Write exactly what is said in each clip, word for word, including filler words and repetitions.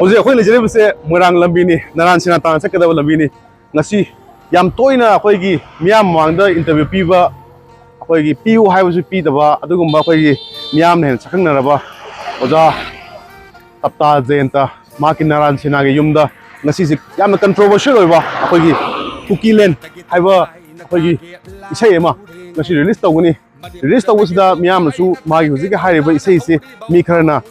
ꯍꯧꯖꯤꯛ ꯑꯩꯈꯣꯏ ꯂꯩꯖꯔꯤꯕꯁꯦ ꯃꯣꯏꯔꯥꯡ ꯂꯝꯕꯤꯅꯤ, ꯅꯔꯥꯟ ꯁꯦꯅꯥ ꯇꯥꯟꯅ ꯆꯠꯀꯗꯕ ꯂꯝꯕꯤꯅꯤ꯫ ꯉꯁꯤ ꯌꯥꯝ ꯇꯣꯏꯅ ꯑꯩꯈꯣꯏꯒꯤ ꯃꯤꯌꯥꯝ ꯃꯃꯥꯡꯗ interview ꯄꯤꯕ, ꯑꯩꯈꯣꯏꯒꯤ ꯄꯤꯌꯨ ꯍꯥꯏꯕꯁꯨ ꯄꯤꯗꯕ, ꯑꯗꯨꯒꯨꯝꯕ ꯑꯩꯈꯣꯏꯒꯤ ꯃꯤꯌꯥꯝꯅ ꯍꯦꯟꯅ ꯁꯛꯈꯪꯅꯔꯕ ꯑꯣꯖꯥ ꯇꯞꯇꯥ ꯖꯌꯟꯇ, ꯃꯍꯥꯛꯀꯤ ꯅꯔꯥꯟ ꯁꯦꯅꯥꯒꯤ ꯌꯨꯝꯗ ꯉꯁꯤꯁꯦ ꯌꯥꯝꯅ controversial ꯑꯣꯏꯕ ꯑꯩꯈꯣꯏꯒꯤ ꯀꯨꯀꯤꯂꯦꯟ ꯍꯥꯏꯕ ꯑꯩꯈꯣꯏꯒꯤ ꯏꯁꯩ ꯑꯃ ꯉꯁꯤ release ꯇꯧꯒꯅꯤ꯫ Release ꯇꯧꯕꯁꯤꯗ ꯃꯤꯌꯥꯝꯅꯁꯨ ꯃꯥꯒꯤ ꯍꯧꯖꯤꯛꯀꯤ ꯍꯥꯏꯔꯤꯕ ꯏꯁꯩꯁꯤ ꯃꯤ ꯈꯔꯅ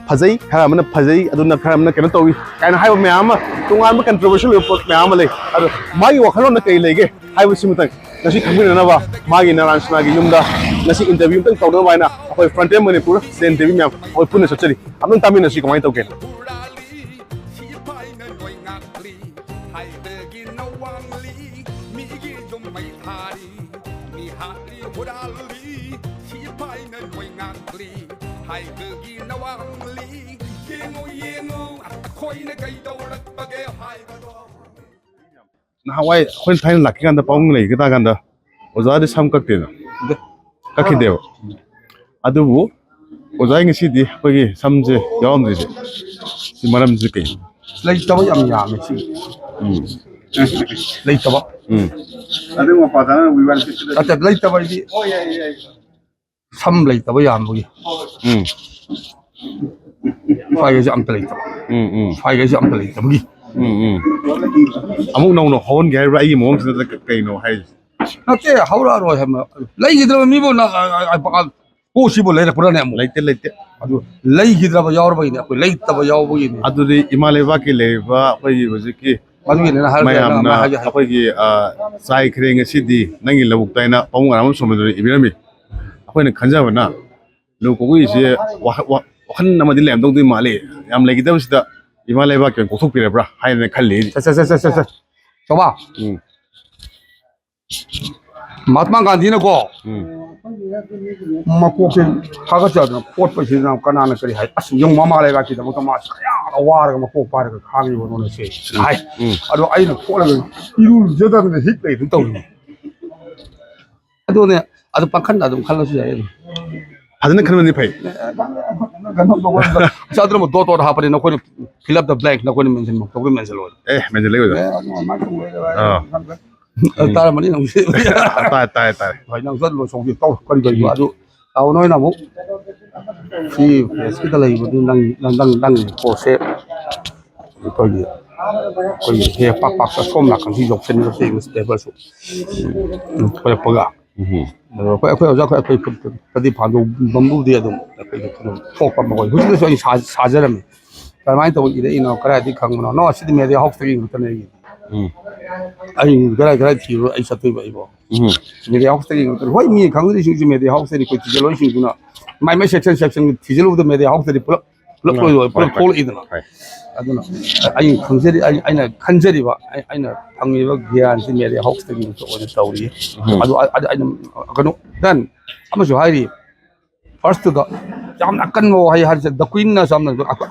ꯐꯖꯩ, ꯈꯔ ꯑꯃꯅ ꯐꯖꯩ, ꯑꯗꯨꯅ ꯈꯔ ꯑꯃꯅ ꯀꯩꯅꯣ ꯇꯧꯏ ꯀꯥꯏꯅ ꯍꯥꯏꯕ ꯃꯌꯥꯝ ꯑꯃ, ꯇꯣꯉꯥꯟꯕ controversial ꯑꯣꯏꯕ ꯄꯣꯠ ꯃꯌꯥꯝ ꯑꯃ ꯂꯩ꯫ ꯑꯗꯣ ꯃꯥꯒꯤ ꯋꯥꯈꯜꯂꯣꯟꯗ ꯀꯔꯤ ꯂꯩꯒꯦ ꯍꯥꯏꯕꯁꯤꯃꯇꯪ ꯉꯁꯤ ꯈꯪꯃꯤꯟꯅꯅꯕ ꯃꯥꯒꯤ ꯅꯔꯥꯟ ꯁꯦꯅꯥꯒꯤ ꯌꯨꯝꯗ ꯉꯁꯤ interview ꯑꯃꯇꯪ ꯇꯧꯅꯕ ꯍꯥꯏꯅ ꯑꯩꯈꯣꯏ Frontier Manipur ꯖꯦꯟ ꯇꯤ ꯚꯤ ꯃꯌꯥꯝ ꯑꯩꯈꯣꯏ ꯄꯨꯟꯅ ꯆꯠꯆꯔꯤ꯫ ꯑꯃꯇꯪ ꯇꯥꯃꯤꯟꯅꯁꯤ ꯀꯃꯥꯏꯅ ꯇꯧꯒꯦ꯫ ꯍꯨꯔꯥꯜꯂꯤ, ꯁꯤꯐꯥꯏꯅ ꯅꯣꯏ ꯉꯥꯛꯂꯤ, ꯍꯥꯏꯕꯒꯤ ꯅꯋꯥꯡꯂꯤ, ꯃꯤꯒꯤ ꯌꯨꯝ ꯃꯩ ꯊꯥꯔꯤ, ꯃꯤ ꯍꯥꯠꯂꯤ, ꯍꯨꯔꯥꯜꯂꯤ, ꯁꯤꯐꯥꯏꯅ ꯅꯣꯏ ꯉꯥꯛꯂꯤ, ꯍꯥꯏꯕꯒꯤ ꯅꯋꯥꯡꯂꯤ꯫ ꯌꯦꯡꯉꯨ, ꯌꯦꯡꯉꯨ, ꯑꯩꯈꯣꯏꯅ ꯀꯩꯗꯧꯔꯛꯄꯒꯦ ꯍꯥꯏꯕꯗꯣ꯫ ꯅꯍꯥꯟꯋꯥꯏ ꯑꯩꯈꯣꯏꯅ ꯊꯥꯏꯅ ꯂꯥꯛꯈꯤ ꯀꯥꯟꯗ, ꯄꯥꯕꯨꯡ ꯂꯩꯒꯦ ꯇꯥ ꯀꯥꯟꯗ ꯑꯣꯖꯥꯗꯤ ꯁꯝ ꯀꯛꯇꯦꯅ꯫ ꯀꯛꯈꯤꯗꯦꯕ꯫ ꯑꯗꯨꯕꯨ ꯑꯣꯖꯥ ꯉꯁꯤꯗꯤ ꯑꯩꯈꯣꯏꯒꯤ ꯁꯝꯁꯦ ꯌꯥꯎꯔꯝꯗ꯭ꯔꯤꯁꯦ, ꯁꯤ ꯃꯔꯝꯁꯤ ꯀꯩꯅꯣ? ꯂꯩꯇꯕ ꯌꯥꯝ ꯌꯥꯝꯃꯦ ꯁꯤ꯫ ꯎꯝ꯫ ꯂꯩꯇꯕ꯫ ꯎꯝ꯫ ꯑꯗꯨ ꯃꯄꯥ ꯇꯥꯅ ꯋꯤꯋꯥꯟ ꯁꯤꯠꯁꯤꯗ ꯅꯠꯇꯦ, ꯂꯩꯇꯕ ꯍꯥꯏꯗꯤ ꯁꯝ ꯂꯩꯇꯕ ꯌꯥꯝꯕꯒꯤ꯫ ꯎꯝ꯫ ꯁ꯭ꯋꯥꯏꯒꯁꯦ ꯑꯝꯇ ꯂꯩꯇꯕ꯫ ꯎꯝ, ꯎꯝ꯫ ꯁ꯭ꯋꯥꯏꯒꯁꯦ ꯑꯝꯇ ꯂꯩꯇꯕꯒꯤ꯫ ꯎꯝ, ꯎꯝ꯫ ꯑꯃꯨꯛ ꯅꯧꯅ ꯍꯧꯍꯟꯒꯦ ꯍꯥꯏꯕ꯭ꯔꯥ ꯑꯩꯒꯤ ꯃꯑꯣꯡꯁꯤꯗ ꯀ-, ꯀꯩꯅꯣ ꯍꯥꯏꯔꯤꯁꯦ? ꯅꯠꯇꯦ, ꯍꯧꯔꯛꯑꯔꯣꯏ ꯍꯥꯏꯕ꯫ ꯂꯩꯈꯤꯗ꯭ꯔꯕ ꯃꯤꯕꯨ ꯅ-, ꯑ-, ꯑ-, ꯑ-, ꯄꯣꯠꯁꯤꯕꯨ ꯂꯩꯔꯛꯄ꯭ꯔꯥꯅꯦ ꯑꯃꯨꯛ? ꯂꯩꯇꯦ, ꯂꯩꯇꯦ꯫ ꯑꯗꯨ ꯂꯩꯈꯤꯗ꯭ꯔꯕ ꯌꯥꯎꯔꯕꯒꯤꯅꯦ, ꯑꯩꯈꯣꯏ ꯂꯩꯇꯕ ꯌꯥꯎꯕꯒꯤꯅꯦ꯫ ꯑꯗꯨꯗꯤ ꯏꯃꯥ ꯂꯩꯕꯥꯛꯀꯤ ꯂꯩꯔꯤꯕ ꯑꯩꯈꯣꯏꯒꯤ ꯍꯧꯖꯤꯛꯀꯤ ꯑꯗꯨꯒꯤꯅꯦ ꯅꯪ ꯍꯥꯏꯔꯛꯀꯦ, ꯃꯌꯥꯝꯅ ꯅꯪ ꯍꯥꯏꯒꯦ ꯍꯥꯏ-, ꯑꯩꯈꯣꯏꯒꯤ, ꯑ, ꯆꯥꯏꯈ꯭ꯔꯦ ꯉꯁꯤꯗꯤ ꯅꯪꯒꯤ ꯂꯧꯕꯨꯛꯇ ꯍꯥꯏꯅ ꯄꯥꯕꯨꯡ ꯑꯔꯥꯝꯕꯝ ꯁꯣꯃꯣꯔꯖꯅ ꯏꯕꯤꯔꯝꯃꯤ꯫ ꯑꯩꯈꯣꯏꯅ ꯈꯟꯖꯕꯅ ꯂꯨ ꯀꯣꯛꯏꯁꯦ ꯋꯥꯈ-, ꯋꯥ-, ꯋꯥꯈꯜ ꯑꯃꯗꯤ ꯂꯩꯔꯝꯗꯧꯗꯤ ꯃꯥꯜꯂꯤ꯫ ꯌꯥꯝ ꯂꯩꯈꯤꯗꯕꯁꯤꯗ ꯏꯃꯥ ꯂꯩꯕꯥꯛꯀꯤ ꯑꯣꯏꯅ ꯀꯣꯛꯊꯣꯛꯄꯤꯔꯕ꯭ꯔꯥ ꯍꯥꯏꯅ ꯈꯜꯂꯤ ꯑꯩꯗꯤ꯫ ꯁꯦ, ꯁꯦ, ꯁꯦ, ꯁꯦ, ꯁꯦ, ꯁꯦ꯫ ꯆꯥꯎꯕ꯫ ꯎꯝ꯫ ꯃꯍꯥꯇꯃꯥ ꯒꯥꯟꯙꯤꯅꯀꯣ ꯎꯝ꯫ ꯃꯀꯣꯛꯁꯦ ꯊꯥꯒꯠꯆꯗꯅ ꯀꯣꯠꯄꯁꯤꯗꯅ ꯀꯅꯥꯅ ꯀꯔꯤ ꯍꯥꯏ? "ꯑꯁ, ꯌꯦꯡꯉꯨ, ꯃꯃꯥ ꯂꯩꯕꯥꯛꯀꯤꯗꯃꯛꯇ ꯃꯥ ꯀꯌꯥꯗ ꯋꯥꯔꯒ ꯃꯀꯣꯛ ꯄꯥꯏꯔꯒ ꯈꯥꯡꯉꯤꯕꯅꯣꯅꯦ ꯁꯦ" ꯍꯥꯏ꯫ ꯎꯝ꯫ ꯑꯗꯣ ꯑꯩꯅ ꯀꯣꯠꯂꯒ ꯏꯔꯨ ꯂꯨꯖꯗꯅ ꯍꯤꯛ ꯂꯩ ꯑꯗꯨꯝ ꯇꯧꯔꯤꯅꯦ꯫ ꯑꯗꯨꯅꯦ, ꯑꯗꯨ ꯄꯥꯡꯈꯟꯗ ꯑꯗꯨꯝ ꯈꯜꯂꯁꯨ ꯌꯥꯏ ꯑꯗꯨꯝ꯫ ꯐꯖꯅ ꯈꯟꯕꯅꯤ ꯐꯩ꯫ ꯑꯁ, ꯑꯗꯨꯅ ꯗꯣꯠ ꯗꯣꯠ ꯍꯥꯞꯄꯅꯤ, ꯅꯈꯣꯏꯅ fill up the blank, ꯅꯈꯣꯏꯅ mention ꯇꯧꯕ mention ꯑꯣꯏ꯫ ꯑꯦ, mention ꯂꯩ ꯑꯣꯖꯥ꯫ ꯑꯥ꯫ ꯎꯝ꯫ ꯇꯥꯔꯝꯃꯅꯤ ꯅꯪꯁꯨ꯫ ꯇꯥꯏ, ꯇꯥꯏ, ꯇꯥꯏ꯫ ꯍꯣꯏ, ꯅꯪꯁꯨ ꯑꯗꯨ ꯂꯣꯏꯁꯣꯡꯁꯤ ꯇꯧ, ꯀꯔꯤ ꯀꯔꯤꯅꯣ ꯎꯝ꯫ ꯑꯗꯨ ꯇꯥꯎ ꯅꯣꯏꯅ ꯑꯃꯨꯛ ꯁꯤ ꯄ꯭ꯔꯦꯁꯀꯤꯗ ꯂꯩꯕꯗꯨ ꯅꯪ, ꯅꯪ, ꯅꯪ, ꯅꯪꯒꯤ ꯄꯣꯠꯁꯦ ꯑꯩꯈꯣꯏꯒꯤ, ꯑꯩꯈꯣꯏꯒꯤ ꯍꯦꯛ ꯄꯥꯛ ꯄꯥꯛ ꯑꯁꯣꯝ ꯅꯥꯀꯟꯁꯤ ꯌꯧꯁꯤꯟꯕ ꯇꯦꯕꯜꯁꯨ ꯎꯝ, ꯊꯣꯛꯂꯛꯄꯒ꯫ ꯎꯝ꯫ ꯑꯗꯣ ꯑꯩꯈꯣꯏ, ꯑꯩꯈꯣꯏ ꯑꯣꯖꯥ, ꯑꯩꯈꯣꯏ, ꯑꯩꯈꯣꯏ ꯈꯨꯠꯇꯗꯤ ꯐꯥꯟꯗꯣꯛ ꯕꯝꯕꯨꯗꯤ ꯑꯗꯨꯝ ꯑꯩꯈꯣꯏꯒꯤ ꯑꯗꯨꯝ ꯊꯣꯛꯄ ꯃꯈꯣꯏ꯫ ꯍꯧꯖꯤꯛꯇꯁꯨ ꯑꯩ ꯁꯥ-, ꯁꯥꯖꯔꯝꯃꯤ꯫ ꯀꯔꯝꯍꯥꯏꯅ ꯇꯧꯕ ꯏꯔꯛꯏꯅꯣ, ꯀꯗꯥꯏꯗꯒꯤ ꯈꯪꯕꯅꯣ? ꯅꯣ, ꯑꯁꯤꯗꯤ ꯃꯦꯗꯤꯌꯥ ꯍꯥꯎꯁꯇꯒꯤ ꯉꯥꯛꯇꯅꯦ ꯑꯩꯒꯤ꯫ ꯎꯝ꯫ ꯑꯩ ꯀꯗꯥꯏ, ꯀꯗꯥꯏ ꯊꯤꯔꯨꯔꯣ ꯑꯩ ꯆꯠꯇꯣꯏꯕ ꯑꯩꯕꯣ? ꯎꯝ꯫ ꯃꯦꯗꯤꯌꯥ ꯍꯥꯎꯁꯇꯒꯤ ꯉꯥꯛꯇꯅꯦ꯫ ꯍꯣꯏ, ꯃꯤ ꯈꯪꯅꯔꯤꯁꯤꯡꯁꯨ ꯃꯦꯗꯤꯌꯥ ꯍꯥꯎꯁꯇꯗꯤ ꯑꯩꯈꯣꯏ ꯊꯤꯖꯤꯜꯂꯣꯏꯁꯤꯡꯗꯨꯅ ꯃꯥꯏ, ꯃꯥꯏ section, section ꯊꯤꯖꯤꯜꯂꯨꯕꯗ ꯃꯦꯗꯤꯌꯥ ꯍꯥꯎꯁꯇꯗꯤ ꯄꯨꯂꯞ ꯄꯨꯂꯞ ꯎꯝ, ꯂꯣꯏ ꯂꯣꯏ, ꯄꯨꯂꯞ ꯍꯣꯏ, ꯍꯣꯏ, ꯊꯣꯛꯂꯛꯏꯗꯅ꯫ ꯍꯣꯏ꯫ ꯑꯗꯨꯅ ꯑꯩꯅ ꯈꯪꯖꯔꯤ-, ꯑꯩ-, ꯑꯩꯅ ꯈꯟꯖꯔꯤꯕ, ꯑꯩ-, ꯑꯩꯅ ꯐꯪꯉꯤꯕ ꯒ꯭ꯌꯥꯟꯁꯤ ꯃꯦꯗꯤꯌꯥ ꯍꯥꯎꯁꯇꯒꯤ ꯑꯣꯏꯅ ꯇꯧꯔꯤ꯫ ꯎꯝ꯫ ꯑꯗꯨ ꯑ-, ꯑꯗ ꯑꯩꯅ ꯀꯩꯅꯣ, then ꯑꯃꯁꯨ ꯍꯥꯏꯔꯤ, first ꯇꯨꯗ ꯌꯥꯝꯅ ꯑꯀꯟꯕ ꯋꯥꯍꯩ ꯍꯥꯏꯔꯤꯁꯦ, the Queen ꯅ ꯌꯥꯝꯅ ꯑꯩꯈꯣꯏ,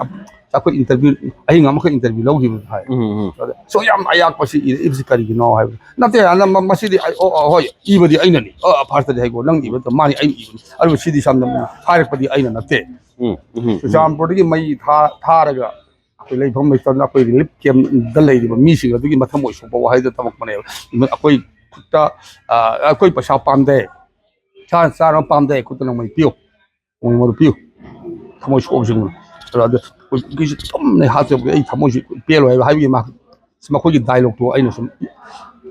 ꯑꯩꯈꯣꯏ interview, ꯑꯍꯤꯡ ꯑꯃꯈꯛ interview ꯂꯧꯈꯤꯕ ꯍꯥꯏ꯫ ꯎꯝ, ꯎꯝ꯫ ꯑꯗ, "So ꯌꯥꯝ ꯑꯌꯥꯛꯄꯁꯤ ꯏꯔꯛꯏꯕꯁꯤ ꯀꯔꯤꯒꯤꯅꯣ?" ꯍꯥꯏꯕ ꯅꯠꯇꯦ, ꯑꯗ ꯃ-, ꯃꯁꯤꯗꯤ ꯑꯩ, ꯑꯣ, ꯑꯣ, ꯍꯣꯏ, ꯏꯕꯗꯤ ꯑꯩꯅꯅꯤ꯫ ꯑ, first ꯇꯗꯤ ꯍꯥꯏꯀꯣ, "ꯅꯪ ꯏꯕ ꯅꯠꯇꯦ, ꯃꯥꯅꯤ, ꯑꯩꯅ ꯏꯕꯅꯤ꯫ ꯑꯗꯨꯕꯨ ꯁꯤꯗꯤ ꯁꯝꯅ ꯍꯥꯏꯔꯛꯄꯗꯤ ꯑꯩꯅ ꯅꯠꯇꯦ"꯫ ꯎꯝ, ꯎꯝ, ꯎꯝ꯫ ꯆꯨꯔꯆꯥꯟꯄꯨꯔꯗꯒꯤ ꯃꯩ ꯊꯥ-, ꯊꯥꯔꯒ ꯑꯩꯈꯣꯏ ꯂꯩꯐꯝ ꯂꯩꯇꯝꯗ ꯑꯩꯈꯣꯏ relief camp ꯗ ꯂꯩꯔꯤꯕ ꯃꯤꯁꯤꯡ ꯑꯗꯨꯒꯤ ꯃꯊꯃꯣꯏ ꯁꯣꯛꯄ ꯋꯥꯍꯩꯗꯣ ꯇꯝꯃꯛꯄꯅꯦꯕ꯫ ꯑꯩꯈꯣꯏ ꯈꯨꯠꯇ, ꯑ, ꯑꯩꯈꯣꯏ ꯄꯩꯁꯥ ꯄꯥꯝꯗꯦ, ꯏꯁꯥꯅ ꯆꯥꯅꯕ ꯄꯥꯝꯗꯦ, ꯈꯨꯠꯇ ꯅꯣꯡꯃꯩ ꯄꯤꯌꯨ, ꯅꯣꯡꯃꯩ ꯃꯔꯨ ꯄꯤꯌꯨ, ꯊꯃꯣꯏ ꯁꯣꯛꯑꯕꯁꯤꯡꯗꯣ꯫ ꯑꯗꯣ, ꯑꯗꯣ ꯑꯩꯈꯣꯏ ꯀꯨꯀꯤꯁꯤ ꯇꯨꯝꯅ ꯍꯥꯠꯇꯕꯒꯤ ꯑꯩ ꯊꯃꯣꯏꯁꯤ ꯄꯦꯜꯂꯣꯏ ꯍꯥꯏꯕ, ꯍꯥꯏꯕꯒꯤ ꯃꯥ-, ꯃꯈꯣꯏꯒꯤ dialogue ꯇꯣ ꯑꯩꯅ ꯁꯨꯝ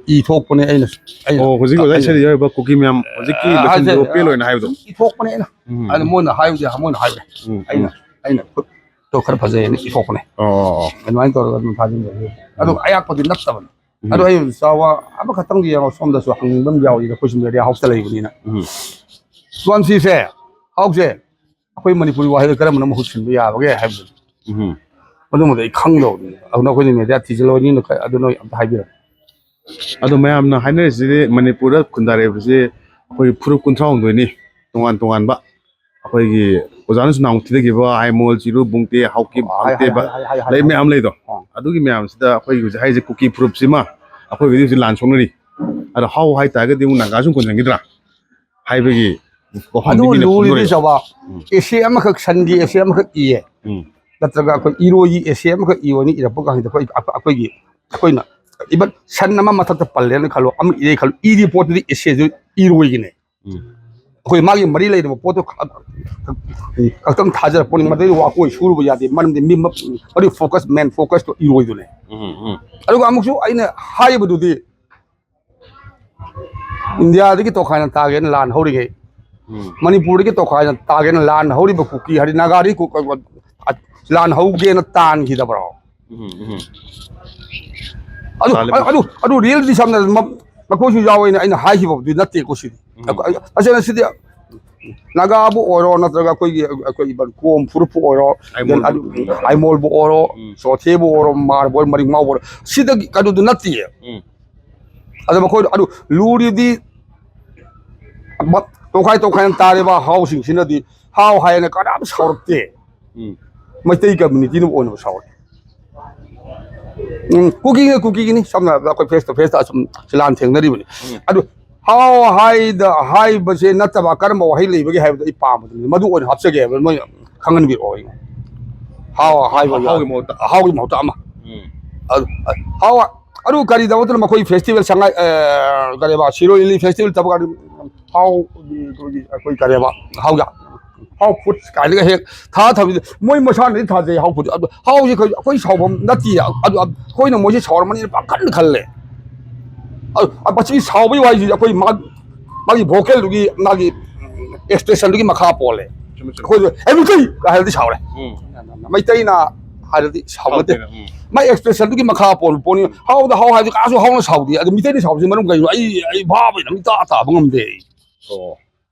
ꯏ ꯊꯣꯛꯄꯅꯦ, ꯑꯩꯅ, ꯑꯩꯅ, ꯑꯣ, ꯍꯧꯖꯤꯛ ꯑꯣꯖꯥ ꯑꯩꯅ, ꯏꯁꯩꯗ ꯌꯥꯎꯔꯤꯕ ꯀꯨꯀꯤ ꯃꯌꯥꯝ ꯍꯧꯖꯤꯛꯀꯤ ꯑ, ꯂꯣꯏꯁꯤꯟꯕꯗꯣ ꯍꯥꯏꯁꯦ, ꯄꯦꯜꯂꯣꯏꯅ ꯍꯥꯏꯕꯗꯣ? ꯏ ꯊꯣꯛꯄꯅꯦ ꯑꯩꯅ꯫ ꯎꯝ, ꯑꯗꯨ ꯎꯝ꯫ ꯃꯣꯏꯅ ꯍꯥꯏꯕꯗꯤ ꯃꯣꯏꯅ ꯍꯥꯏꯕꯅꯦ꯫ ꯎꯝ, ꯑꯩꯅ, ꯎꯝ꯫ ꯑꯩꯅ ꯈꯨꯠꯇꯣ ꯈꯔ ꯐꯖꯩꯅ ꯏꯊꯣꯛꯄꯅꯦ꯫ ꯑꯣ, ꯑꯣ, ꯑꯣ꯫ ꯑꯗꯨꯃꯥꯏꯅ ꯇꯧꯔꯒ ꯑꯗꯨꯝ ꯊꯥꯖꯤꯟꯖꯒꯦ꯫ ꯑꯗꯨ ꯎꯝ꯫ ꯑꯌꯥꯛꯄꯗꯤ ꯅꯠꯇꯕꯅꯤ꯫ ꯎꯝ꯫ ꯑꯗꯨ ꯑꯩ ꯆꯥꯎꯕ ꯑꯃꯈꯛꯇꯪꯗꯤ ꯌꯦꯡꯉꯣ, ꯁꯣꯝꯗꯁꯨ ꯍꯪꯅꯤꯡꯕ ꯑꯃ ꯌꯥꯎꯔꯤ, ꯑꯩꯈꯣꯏꯁꯨ ꯃꯦꯗꯤꯌꯥ ꯍꯥꯎꯁꯇ ꯂꯩꯕꯅꯤꯅ꯫ ꯎꯝ꯫ ꯁꯣꯟꯁꯤꯁꯦ, ꯍꯥꯎꯁꯦ, ꯑꯩꯈꯣꯏ ꯃꯅꯤꯄꯨꯔꯤ ꯋꯥꯍꯩꯗ ꯀꯔꯝꯕꯅ ꯃꯍꯨꯠ ꯁꯤꯟꯕ ꯌꯥꯕꯒꯦ ꯍꯥꯏꯕꯗꯨ꯫ ꯎꯝ꯫ ꯑꯗꯨꯃꯗꯤ ꯑꯩ ꯈꯪꯗꯕꯅꯤꯅ꯫ ꯑꯗꯨꯅ ꯑꯩꯈꯣꯏꯅ ꯃꯦꯗꯤꯌꯥ ꯊꯤꯖꯤꯜꯂꯣꯏꯅꯤꯅ ꯀ-, ꯑꯗꯨ ꯅꯣꯏ ꯑꯝꯇ ꯍꯥꯏꯕꯤꯔꯛꯑꯣ꯫ ꯑꯗꯣ ꯃꯌꯥꯝꯅ ꯍꯥꯏꯅꯔꯤꯁꯤꯗꯤ ꯃꯅꯤꯄꯨꯔꯗ ꯈꯨꯟꯗꯥꯔꯛꯏꯕꯁꯤ ꯑꯩꯈꯣꯏꯒꯤ ꯐꯨꯔꯨꯞ ꯀꯨꯟꯊ꯭ꯔꯥ ꯍꯨꯝꯗꯣꯏꯅꯤ, ꯇꯣꯉꯥꯟ ꯇꯣꯉꯥꯟꯕ꯫ ꯑꯩꯈꯣꯏꯒꯤ ꯑꯣꯖꯥꯅ ꯁꯨꯝ ꯅꯍꯥꯟꯃꯨꯛ ꯊꯤꯗꯈꯤꯕ ꯍꯥꯏꯃꯣꯜ, ꯆꯤꯔꯨ, ꯕꯨꯡꯇꯦ, ꯍꯥꯎꯀꯤꯞ, ꯍꯥꯏ, ꯍꯥꯏ, ꯍꯥꯡꯇꯦꯕ, ꯍꯥꯏ, ꯍꯥꯏ, ꯍꯥꯏ, ꯂꯩ ꯍꯥꯏ꯫ ꯃꯌꯥꯝ ꯂꯩꯗꯣ꯫ ꯑꯥ꯫ ꯑꯗꯨꯒꯤ ꯃꯌꯥꯝꯁꯤꯗ ꯑꯩꯈꯣꯏꯒꯤ ꯍꯧꯖꯤꯛ ꯍꯥꯏꯔꯤꯁꯦ ꯀꯨꯀꯤ ꯐꯨꯔꯨꯞꯁꯤꯃ ꯑꯩꯈꯣꯏꯒꯤꯗꯤ ꯍꯧꯖꯤꯛ ꯂꯥꯟ ꯁꯣꯛꯅꯔꯤ꯫ ꯑꯗꯣ ꯍꯥꯎ ꯍꯥꯏꯇꯥꯔꯒꯗꯤ ꯑꯃꯨꯛ ꯅꯥꯒꯥꯁꯨ ꯑꯃꯨꯛ ꯀꯣꯟꯁꯤꯟꯈꯤꯗ꯭ꯔꯥ? ꯍꯥꯏꯕꯒꯤ ꯋꯥꯐꯝꯗꯤ ꯑꯗꯨ ꯃꯤꯅ ꯂꯨꯔꯤꯗꯤ ꯐꯣꯡꯗꯣꯔꯛꯏꯕ꯫ ꯆꯥꯎꯕ ꯎꯝ꯫ ꯑꯦꯁꯦ ꯑꯃꯈꯛ, ꯁꯟꯒꯤ ꯑꯦꯁꯦ ꯑꯃꯈꯛ ꯏꯌꯦ꯫ ꯎꯝ꯫ ꯅꯠꯇ꯭ꯔꯒ ꯑꯩꯈꯣꯏ ꯏꯔꯣꯏꯒꯤ ꯑꯦꯁꯦ ꯑꯃꯈꯛ ꯏꯌꯣꯅ ꯏꯔꯛꯄ ꯀꯥꯟꯁꯤꯗ ꯑꯩꯈꯣꯏ, ꯑꯩꯈꯣꯏꯒꯤ, ꯑꯩꯈꯣꯏꯅ even ꯁꯟ ꯑꯃ ꯃꯊꯛꯇ ꯄꯜꯂꯦꯅ ꯈꯜꯂꯣ, ꯑꯃ ꯏꯔꯦ ꯈꯜꯂꯣ, ꯏꯔꯤ ꯄꯣꯠꯇꯨꯗꯤ ꯑꯦꯁꯦꯗꯨ ꯏꯔꯣꯏꯒꯤꯅꯦ꯫ ꯎꯝ꯫ ꯑꯩꯈꯣꯏ ꯃꯥꯒꯤ ꯃꯔꯤ ꯂꯩꯅꯕ ꯄꯣꯠꯇꯣ ꯈ-, ꯈꯛꯇꯪ ꯊꯥꯖꯔꯛꯄꯅꯤ, ꯃꯗꯩ ꯋꯥꯀꯣꯏ ꯁꯨꯔꯨꯕ ꯌꯥꯗꯦ, ꯃꯔꯝꯗꯤ ꯃꯤ ꯃ-, ꯃꯗꯨꯒꯤ focus, main focus ꯇꯣ ꯏꯔꯣꯏꯗꯨꯅꯦ꯫ ꯎꯝ, ꯎꯝ꯫ ꯑꯗꯨꯒ ꯑꯃꯨꯛꯁꯨ ꯑꯩꯅ ꯍꯥꯏꯕꯗꯨꯗꯤ, ꯏꯟꯗꯤꯌꯥꯗꯒꯤ ꯇꯣꯈꯥꯏꯅ ꯇꯥꯒꯦꯅ ꯂꯥꯟ ꯍꯧꯔꯤꯉꯩ, ꯎꯝ꯫ ꯃꯅꯤꯄꯨꯔꯗꯒꯤ ꯇꯣꯈꯥꯏꯅ ꯇꯥꯒꯦꯅ ꯂꯥꯟ ꯍꯧꯔꯤꯕ ꯀꯨꯀꯤ ꯍꯥꯏꯗꯤ ꯅꯥꯒꯥꯗꯒꯤ ꯀꯨ-, ꯀꯨ-, ꯀꯨ-, ꯂꯥꯟ ꯍꯧꯒꯦꯅ ꯇꯥꯟꯈꯤꯗꯕ꯭ꯔꯣ? ꯎꯝ, ꯎꯝ꯫ ꯑꯗꯨ, ꯇꯥꯜꯂꯤꯕ꯫ ꯑꯗꯨ, ꯑꯗꯨ reality ꯁꯝꯅ ꯃ-, ꯃꯈꯣꯏꯁꯨ ꯌꯥꯎꯋꯦꯅ ꯑꯩꯅ ꯍꯥꯏꯈꯤꯕꯗꯨꯗꯤ ꯅꯠꯇꯦꯀꯣ ꯁꯤꯗꯤ꯫ ꯎꯝ꯫ ꯑꯩꯈꯣꯏ, ꯑꯁꯦꯡꯕ ꯁꯤꯗꯤ ꯅꯥꯒꯥꯕꯨ ꯑꯣꯏꯔꯣ, ꯅꯠꯇ꯭ꯔꯒ ꯑꯩꯈꯣꯏꯒꯤ, ꯑꯩꯈꯣꯏ ꯀꯣꯝ ꯐꯨꯔꯨꯞꯄꯨ ꯑꯣꯏꯔꯣ, ꯑꯥꯏꯃꯣꯜꯕꯨ ꯑꯗꯨ, ꯑꯣꯏꯔꯣ꯫ ꯑꯥꯏꯃꯣꯜꯕꯨ ꯑꯣꯏꯔꯣ, ꯎꯝ꯫ ꯆꯣꯊꯦꯕꯨ ꯑꯣꯏꯔꯣ, ꯃꯥꯔꯕꯣꯜ, ꯃꯔꯤꯡꯃꯥꯎꯕꯨ ꯑꯣꯏꯔꯣ, ꯁꯤꯗꯒꯤ ꯀꯩꯅꯣꯗꯨ ꯅꯠꯇꯦ꯫ ꯎꯝ꯫ ꯑꯗꯣ ꯃꯈꯣꯏ ꯑꯗꯨ ꯂꯨꯔꯤꯗꯤ ꯕ-, ꯇꯣꯈꯥꯏ ꯇꯣꯈꯥꯏꯅ ꯇꯥꯔꯤꯕ ꯍꯥꯎꯁꯤꯡꯁꯤꯅꯗꯤ ꯍꯥꯎ ꯍꯥꯏꯅ ꯀꯅꯥꯝ ꯁꯥꯎꯔꯛꯇꯦ꯫ ꯎꯝ꯫ ꯃꯩꯇꯩ community ꯅ ꯑꯣꯏꯅ ꯁꯥꯎꯔꯛꯑꯦ꯫ ꯎꯝ, ꯀꯨꯀꯤꯅ ꯀꯨꯀꯤꯒꯤꯅꯤ, ꯁꯝꯅ ꯍꯥꯏꯔꯕꯗ ꯑꯩꯈꯣꯏ face to face ꯇ ꯑꯁꯨꯝ ꯂꯥꯟ ꯊꯦꯡꯅꯔꯤꯕꯅꯤ꯫ ꯎꯝ꯫ ꯑꯗꯨ ꯍꯥꯎ ꯍꯥꯏꯗ ꯍꯥꯏꯕꯁꯦ ꯅꯠꯇꯕ ꯀꯔꯝꯕ ꯋꯥꯍꯩ ꯂꯩꯕꯒꯦ ꯍꯥꯏꯕꯗꯣ ꯑꯩ ꯄꯥꯝꯕꯗꯨꯅꯤ, ꯃꯗꯨ ꯑꯣꯏꯅ ꯍꯥꯞꯆꯒꯦ ꯍꯥꯏꯕ ꯃꯣꯏꯅ ꯈꯪꯍꯟꯕꯤꯔꯛꯑꯣ ꯑꯩꯉꯣꯟꯗ꯫ ꯍꯥꯎ ꯍꯥꯏꯕ ꯍꯥꯎꯒꯤ ꯃꯍꯨꯠꯇ꯫ ꯍꯥꯎꯒꯤ ꯃꯍꯨꯠꯇ ꯑꯃ꯫ ꯎꯝ꯫ ꯑꯗꯨ, ꯑ, ꯍꯥꯎ, ꯑꯗꯨ ꯀꯔꯤꯗꯧꯕꯗꯨꯅ ꯃꯈꯣꯏ festival ꯁꯉꯥꯏ, ꯑ, ꯀꯔꯤꯕ, ꯁꯤꯔꯣꯏ ꯂꯤꯂꯤ festival ꯇꯧꯕ ꯀꯥꯟꯗ ꯍꯥꯎ, ꯑꯩꯈꯣꯏ ꯀꯔꯤꯕ, ꯍꯥꯎ ꯌꯥ-, ꯍꯥꯎ food ꯀꯥꯏꯅꯒ ꯍꯦꯛ ꯊꯥ ꯊꯝꯃꯤꯗ ꯃꯣꯏ ꯃꯁꯥꯅꯗꯤ ꯊꯥꯖꯩ ꯍꯥꯎ food꯫ ꯑꯗꯨ ꯍꯥꯎꯁꯦ ꯑꯩꯈꯣꯏ, ꯑꯩꯈꯣꯏ ꯁꯥꯎꯐꯝ ꯅꯠꯇꯦ꯫ ꯑꯗꯨ ꯑꯩꯈꯣꯏꯅ ꯃꯣꯏꯁꯦ ꯁꯥꯎꯔꯝꯃꯅꯤꯅ ꯄꯥꯈꯠꯅ ꯈꯜꯂꯦ꯫ ꯑꯗꯨ ꯃꯁꯤ ꯁꯥꯎꯕꯒꯤ ꯋꯥꯍꯩꯁꯤꯗꯤ ꯑꯩꯈꯣꯏ ꯃꯥ-, ꯃꯥꯒꯤ vocal ꯗꯨꯒꯤ, ꯃꯥꯒꯤ expression ꯗꯨꯒꯤ ꯃꯈꯥ ꯄꯣꯜꯂꯦ꯫ ꯆꯨꯝꯃꯦ, ꯆꯨꯝꯃꯦ꯫ ꯑꯩꯈꯣꯏꯁꯨ "ꯑꯦ, ꯃꯩꯇꯩ!" ꯀꯥꯏ ꯍꯥꯏꯔꯗꯤ ꯁꯥꯎꯔꯦ꯫ ꯎꯝ꯫ ꯃꯩꯇꯩꯅ ꯍꯥꯏꯔꯗꯤ ꯁꯥꯎꯅꯗꯦ꯫ ꯁꯥꯎꯗꯦꯅ, ꯎꯝ꯫ ꯃꯥꯏ expression ꯗꯨꯒꯤ ꯃꯈꯥ ꯄꯣꯟ-, ꯄꯣꯟꯅꯤ꯫ ꯍꯥꯎꯗ ꯍꯥꯎ ꯍꯥꯏꯕꯗꯤ ꯀꯅꯥꯁꯨ ꯍꯥꯎꯅ ꯁꯥꯎꯗꯦ꯫ ꯑꯗꯨ ꯃꯤꯇꯩꯅ ꯁꯥꯎꯕꯁꯤ ꯃꯔꯝ ꯀꯩꯅꯣ? ꯑꯩ, ꯑꯩ ꯚꯥꯕ ꯑꯣꯏꯅ ꯑꯝꯇ ꯇꯥꯕ ꯉꯝꯗꯦ ꯑꯩ꯫ ꯑꯣ꯫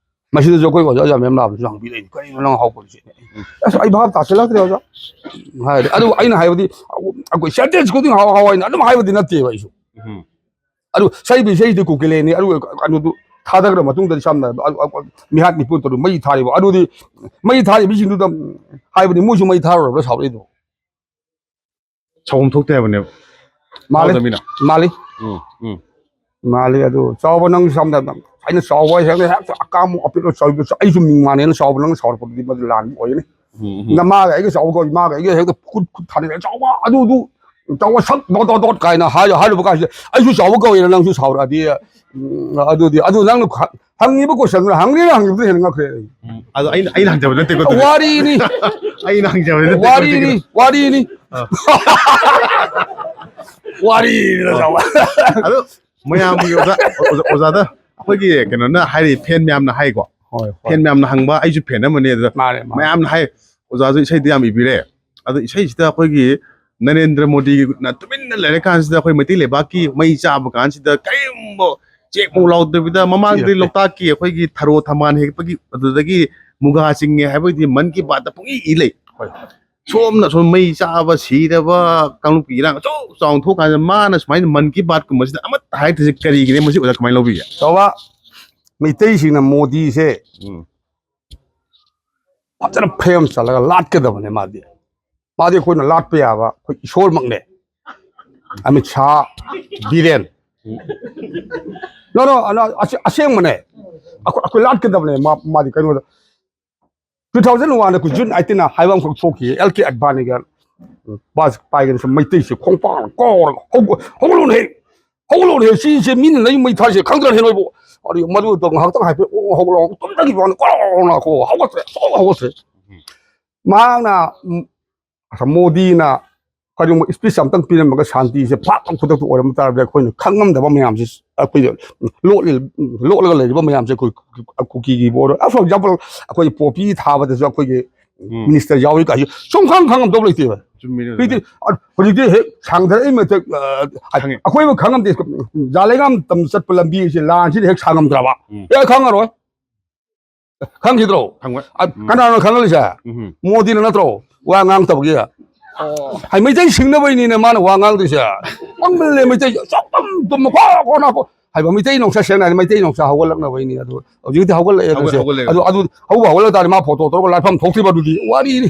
ꯃꯁꯤꯗꯁꯨ ꯑꯩꯈꯣꯏ ꯑꯣꯖꯥ, ꯑꯣꯖꯥ ꯃꯌꯥꯝ ꯂꯥꯛꯑꯕꯁꯨ ꯍꯪꯕꯤꯔꯛꯏꯅꯤ, "ꯀꯔꯤꯅꯣ ꯅꯪ ꯍꯥꯎ ꯄꯣꯠꯁꯦ?" ꯎꯝ꯫ ꯑꯁ, ꯑꯩ ꯚꯥꯕ ꯇꯥꯁꯤꯜꯂꯛꯇ꯭ꯔꯦ ꯑꯣꯖꯥ꯫ ꯍꯥꯏꯔꯗꯤ, ꯑꯗꯨ ꯑꯩꯅ ꯍꯥꯏꯕꯗꯤ, ꯑꯩꯈꯣꯏ sentence ꯈꯨꯗꯤꯡ ꯍꯥꯎ ꯍꯥꯎ ꯍꯥꯏꯅ ꯑꯗꯨꯝ ꯍꯥꯏꯕꯗꯤ ꯅꯠꯇꯦꯕ ꯑꯩꯁꯨ꯫ ꯎꯝ꯫ ꯑꯗꯨ ꯁꯛꯏꯕ ꯏꯁꯩꯗꯨ ꯀꯨꯀꯤꯂꯦꯟꯅꯤ, ꯑꯗꯨ ꯀꯩꯅꯣꯗꯨ ꯊꯥꯗꯈ꯭ꯔ ꯃꯇꯨꯡꯗꯗꯤ ꯁꯝꯅ ꯍꯥꯏꯔꯕꯗ, ꯑ, ꯑ, ꯃꯤꯍꯥꯠ ꯃꯤꯄꯨꯟ ꯇꯧꯔꯤ, ꯃꯩ ꯊꯥꯔꯤꯕ, ꯑꯗꯨꯗꯤ ꯃꯩ ꯊꯥꯔꯤꯕꯁꯤꯡꯗꯨꯗ ꯍꯥꯏꯕꯗꯤ ꯃꯣꯏꯁꯨ ꯃꯩ ꯊꯥꯔꯨꯔꯕ꯭ꯔꯥ ꯁꯥꯎꯔꯛꯏꯗꯣ? ꯁꯥꯎꯐꯝ ꯊꯣꯛꯇꯦ ꯍꯥꯏꯕꯅꯦꯕ꯫ ꯃꯥꯜꯂꯤ꯫ ꯊꯥꯗꯕ ꯃꯤꯅ꯫ ꯃꯥꯜꯂꯤ꯫ ꯎꯝ, ꯎꯝ꯫ ꯃꯥꯜꯂꯤ ꯑꯗꯨ꯫ ꯆꯥꯎꯕ, ꯅꯪ ꯁꯝꯅ ꯑꯩꯅ ꯆꯥꯎꯕ ꯍꯥꯏꯁꯦ ꯍꯦꯛꯇ ꯑꯀꯥꯝ ꯑꯄꯤꯛꯄ ꯆꯥꯎꯕ, ꯑꯩꯁꯨ ꯃꯤꯡ ꯃꯥꯟꯅꯦꯅ ꯆꯥꯎꯕ, ꯅꯪ ꯆꯥꯎꯔꯛꯄꯗꯨꯗꯤ ꯃꯗꯨ ꯂꯥꯟꯕ ꯑꯣꯏꯒꯅꯤ꯫ ꯎꯝ, ꯎꯝ꯫ ꯅꯃꯥꯒ ꯑꯩꯒ ꯆꯥꯎꯕ ꯀꯧꯏ, ꯏꯃꯥꯒ ꯑꯩꯒ ꯍꯦꯛꯇ ꯈꯨꯠ, ꯈꯨꯠ ꯊꯥꯅꯔꯦ, "ꯆꯥꯎꯕ, ꯑꯗꯨ, ꯑꯗꯨ, ꯆꯥꯎꯕ ꯁꯛ ꯗꯣꯠ, ꯗꯣꯠ, ꯗꯣꯠ" ꯀꯥꯏꯅ ꯍꯥꯏ-, ꯍꯥꯏꯔꯨꯕ ꯀꯥꯟꯁꯤꯗ, "ꯑꯩꯁꯨ ꯆꯥꯎꯕ ꯀꯧꯏꯅ ꯅꯪꯁꯨ ꯁꯥꯎꯔꯛꯑꯗꯤ"꯫ ꯎꯝ, ꯑꯗꯨꯗꯤ, ꯑꯗꯨ ꯅꯪꯅ ꯈ-, ꯍꯪꯉꯤꯕ question ꯗꯨꯅ, ꯍꯪꯉꯤꯔ ꯍꯪꯉꯤꯕꯗꯨꯅ ꯍꯦꯟꯅ ꯉꯛꯈ꯭ꯔꯦ ꯑꯩ꯫ ꯎꯝ, ꯑꯗꯣ ꯑꯩꯅ, ꯑꯩꯅ ꯍꯪꯖꯕ ꯅꯠꯇꯦꯀꯣ, ꯑꯗꯨꯗꯤ꯫ ꯋꯥꯔꯤꯅꯤ꯫ ꯑꯩꯅ ꯍꯪꯖꯕ ꯅꯠꯇꯦꯀꯣ, ꯋꯥꯔꯤꯅꯤ, ꯑꯗꯨꯗꯤ꯫ ꯋꯥꯔꯤꯅꯤ꯫ ꯑꯥ꯫ ꯋꯥꯔꯤꯅꯤ, ꯆꯥꯎꯕ꯫ ꯑꯗꯣ ꯃꯌꯥꯝꯒꯤ ꯑꯣꯖꯥ, ꯑꯣꯖꯥ, ꯑꯣꯖꯥꯗ ꯑꯩꯈꯣꯏꯒꯤ ꯀꯩꯅꯣꯅ ꯍꯥꯏꯔꯤ, fan ꯃꯌꯥꯝꯅ ꯍꯥꯏꯀꯣ꯫ ꯍꯣꯏ, ꯍꯣꯏ꯫ Fan ꯃꯌꯥꯝꯅ ꯍꯪꯕ, ꯑꯩꯁꯨ fan ꯑꯃꯅꯤ꯫ ꯑꯗꯨꯗ ꯃꯥꯅꯦ, ꯃꯥꯅꯦ꯫ ꯃꯌꯥꯝꯅ ꯍꯥꯏ, "ꯑꯣꯖꯥꯁꯨ ꯏꯁꯩꯗꯤ ꯌꯥꯝ ꯏꯕꯤꯔꯦ, ꯑꯗꯣ ꯏꯁꯩꯁꯤꯗ ꯑꯩꯈꯣꯏꯒꯤ ꯅꯔꯦꯟꯗ꯭ꯔ ꯃꯣꯗꯤꯅ ꯇꯨꯃꯤꯟꯅ ꯂꯩꯔꯀꯥꯟꯁꯤꯗ ꯑꯩꯈꯣꯏ ꯃꯩꯇꯩ ꯂꯩꯕꯥꯛꯀꯤ ꯃꯩ ꯆꯥꯕ ꯀꯥꯟꯁꯤꯗ ꯀꯔꯤꯒꯨꯝꯕ check ꯃꯨꯛ ꯂꯥꯎꯗꯕꯤꯗ, ꯃꯃꯥꯡꯗꯗꯤ ꯏꯔꯛꯇꯦ꯫ ꯂꯣꯛꯇꯥꯛꯀꯤ ꯑꯩꯈꯣꯏꯒꯤ ꯊꯔꯣ ꯊꯝꯕꯥꯜ ꯍꯦꯛꯄꯒꯤ ꯑꯗꯨꯗꯒꯤ ꯃꯨꯒꯥ ꯆꯤꯡꯉꯦ ꯍꯥꯏꯕꯒꯤꯗꯤ ꯃꯟ ꯀꯤ ꯕꯥꯠꯇ ꯄꯨꯡꯏ ꯏ ꯂꯩ꯫ ꯍꯣꯏ꯫ ꯁꯣꯝꯅ ꯁꯣꯝ ꯃꯩ ꯆꯥꯕ, ꯁꯤꯔꯕ, ꯀꯥꯡꯂꯨꯞꯀꯤ ꯏꯔꯥꯡ ꯑꯆꯧ ꯆꯥꯎꯅ ꯊꯣꯛꯀꯥꯟꯁꯤꯗ ꯃꯥꯅ ꯁꯨꯃꯥꯏꯅ ꯃꯟ ꯀꯤ ꯕꯥꯠꯀꯨꯝꯕꯁꯤꯗ ꯑꯃꯠꯇ ꯍꯥꯏꯔꯛꯇ꯭ꯔꯤꯁꯦ ꯀꯔꯤꯒꯤꯅ?" ꯃꯁꯤ ꯑꯣꯖꯥ ꯀꯃꯥꯏꯅ ꯂꯧꯕꯤꯒꯦ? ꯆꯥꯎꯕ, ꯃꯩꯇꯩꯁꯤꯡꯅ ꯃꯣꯗꯤꯁꯦ ꯎꯝ꯫ ꯐꯖꯅ frame ꯆꯜꯂꯒ ꯂꯥꯠꯀꯗꯕꯅꯦ ꯃꯥꯗꯤ꯫ ꯃꯥꯗꯤ ꯑꯩꯈꯣꯏꯅ ꯂꯥꯠꯄ ꯌꯥꯕ ꯑꯩꯈꯣꯏ ꯏꯁꯣꯔꯃꯛꯅꯦ꯫ Amit Shah, Biren. No, no, no, ꯑꯁꯦ-, ꯑꯁꯦꯡꯕꯅꯦ꯫ ꯑꯩꯈꯣꯏ, ꯑꯩꯈꯣꯏ ꯂꯥꯠꯀꯗꯕꯅꯦ ꯃꯥ-, ꯃꯥꯗꯤ ꯀꯩꯅꯣꯗ꯫ Two thousand one ꯗ ꯑꯩꯈꯣꯏ June eighteen ꯍꯥꯏꯕ ꯑꯃꯈꯛ ꯊꯣꯛꯈꯤ, ꯑꯦꯜ ꯀꯦ ꯑꯗꯚꯥꯅꯤꯒ ꯕꯥꯖꯄꯥꯏꯒꯅꯁꯨ ꯃꯩꯇꯩꯁꯦ ꯈꯣꯡꯄꯥꯛꯅ ꯀꯥꯎꯔꯒ, "ꯍꯧꯒ-, ꯍꯧꯒꯠꯂꯣꯅꯦ, ꯍꯧꯒꯠꯂꯣꯅꯦ, ꯁꯤꯁꯦ ꯃꯤꯅ ꯂꯩ ꯃꯩ ꯊꯥꯏꯁꯦ ꯈꯪꯗ꯭ꯔꯅꯦ ꯅꯣꯏꯕꯨ?" ꯑꯗꯨ ꯃꯗꯨꯗꯣ ꯉꯥꯏꯍꯥꯛꯇꯪ ꯍꯥꯏꯐꯦꯠ, "ꯑꯣ, ꯍꯧꯒꯠꯂꯣ, ꯇꯨꯝꯗꯒꯤꯕ ꯋꯥꯅꯤ, ꯀꯣꯔꯣꯅ ꯀꯣ, ꯍꯧꯒꯠꯇ꯭ꯔꯦ, ꯁꯨꯡꯍꯧ ꯍꯧꯒꯠꯇ꯭ꯔꯦ꯫" ꯃꯍꯥꯛꯅ, ꯎꯝ, ꯃꯣꯗꯤꯅ ꯀꯔꯤꯒꯨꯝꯕ speech ꯑꯝꯇꯪ ꯄꯤꯔꯝꯃꯒ ꯁꯥꯟꯇꯤꯁꯦ ꯐꯥꯛ ꯂꯥꯎ ꯈꯨꯗꯛꯇ ꯑꯣꯏꯔꯝꯕ ꯇꯥꯔꯗꯤ ꯑꯩꯈꯣꯏꯅ ꯈꯪꯉꯝꯗꯕ ꯃꯌꯥꯝꯁꯦ, ꯑꯩꯈꯣꯏ ꯂꯣꯠꯂꯤ-, ꯂꯣꯠꯂꯒ ꯂꯩꯔꯤꯕ ꯃꯌꯥꯝꯁꯦ ꯑꯩꯈꯣꯏ ꯀꯨꯀꯤꯒꯤꯕꯨ ꯑꯣꯏꯔꯣ, for example, ꯑꯩꯈꯣꯏ ꯄꯣꯄꯤ ꯊꯥꯕꯗꯁꯨ ꯑꯩꯈꯣꯏꯒꯤ ꯎꯝ꯫ Minister ꯌꯥꯎꯏ ꯀꯥꯏꯁꯦ ꯁꯨꯝ ꯈꯪ ꯈꯪꯉꯝꯗꯧ ꯂꯩꯇꯦꯕ꯫ ꯆꯨꯝꯃꯤꯅꯦ ꯍꯧꯖꯤꯛꯇꯤ, ꯑꯗꯨꯅ꯫ ꯑ, ꯍꯧꯖꯤꯛꯇꯤ ꯍꯦꯛ ꯁꯥꯡꯊꯔꯛꯏ ꯃꯊꯛ, ꯑ, ꯈꯪꯉꯦ꯫ ꯑꯩꯈꯣꯏꯕꯨ ꯈꯪꯉꯝꯗꯦ꯫ ꯖꯥꯂꯦꯒꯥꯝ ꯇꯝ ꯆꯠꯄ ꯂꯝꯕꯤꯁꯦ ꯂꯥꯟꯁꯤꯅ ꯍꯦꯛ ꯁꯥꯡꯉꯝꯗ꯭ꯔꯕ꯫ ꯎꯝ꯫ ꯑꯦ, ꯈꯪꯉꯔꯣꯏ꯫ ꯈꯪꯈꯤꯗ꯭ꯔꯣ? ꯈꯪꯉꯣꯏ꯫ ꯑ, ꯎꯝ꯫ ꯀꯅꯥꯅꯣ ꯈꯪꯍꯜꯂꯤꯁꯦ? ꯎꯝ꯫ ꯃꯣꯗꯤꯅ ꯅꯠꯇ꯭ꯔꯣ? ꯋꯥ ꯉꯥꯡꯗꯕꯒꯤ꯫ ꯑꯣ꯫ ꯍꯥꯏ, ꯃꯩꯇꯩ ꯁꯤꯡꯅꯕꯩꯅꯤꯅꯦ ꯃꯥꯅ ꯋꯥ ꯉꯥꯡꯗꯣꯏꯁꯦ꯫ ꯄꯪꯃꯜꯂꯦ ꯃꯩꯇꯩ, ꯆꯞ ꯄꯝ ꯇꯨꯝꯃ ꯀꯣ ꯀꯣ ꯅꯥ ꯀꯣ꯫ ꯍꯥꯏꯕ ꯃꯩꯇꯩ ꯅꯨꯡꯁꯥ ꯁꯦꯡꯅ ꯍꯥꯏꯗꯤ ꯃꯩꯇꯩ ꯅꯨꯡꯁꯥ ꯍꯧꯒꯠꯂꯛꯅꯕꯩꯅꯤ꯫ ꯑꯗꯨ ꯍꯧꯖꯤꯛꯇꯤ ꯍꯧꯒꯠꯂꯛꯑꯦ ꯍꯧꯒꯠ-, ꯑꯗꯨꯁꯦ꯫ ꯍꯧꯒꯠꯂꯛꯑꯦ꯫ ꯑꯗꯨ, ꯑꯗꯨ ꯍꯧꯕ ꯍꯧꯒꯠꯂꯛ ꯇꯥꯔꯗꯤ ꯃꯥ photo ꯇꯧꯔꯒ ꯂꯥꯠꯐꯝ ꯊꯣꯛꯇ꯭ꯔꯤꯕ ꯑꯗꯨꯗꯤ ꯋꯥꯔꯤꯅꯤ꯫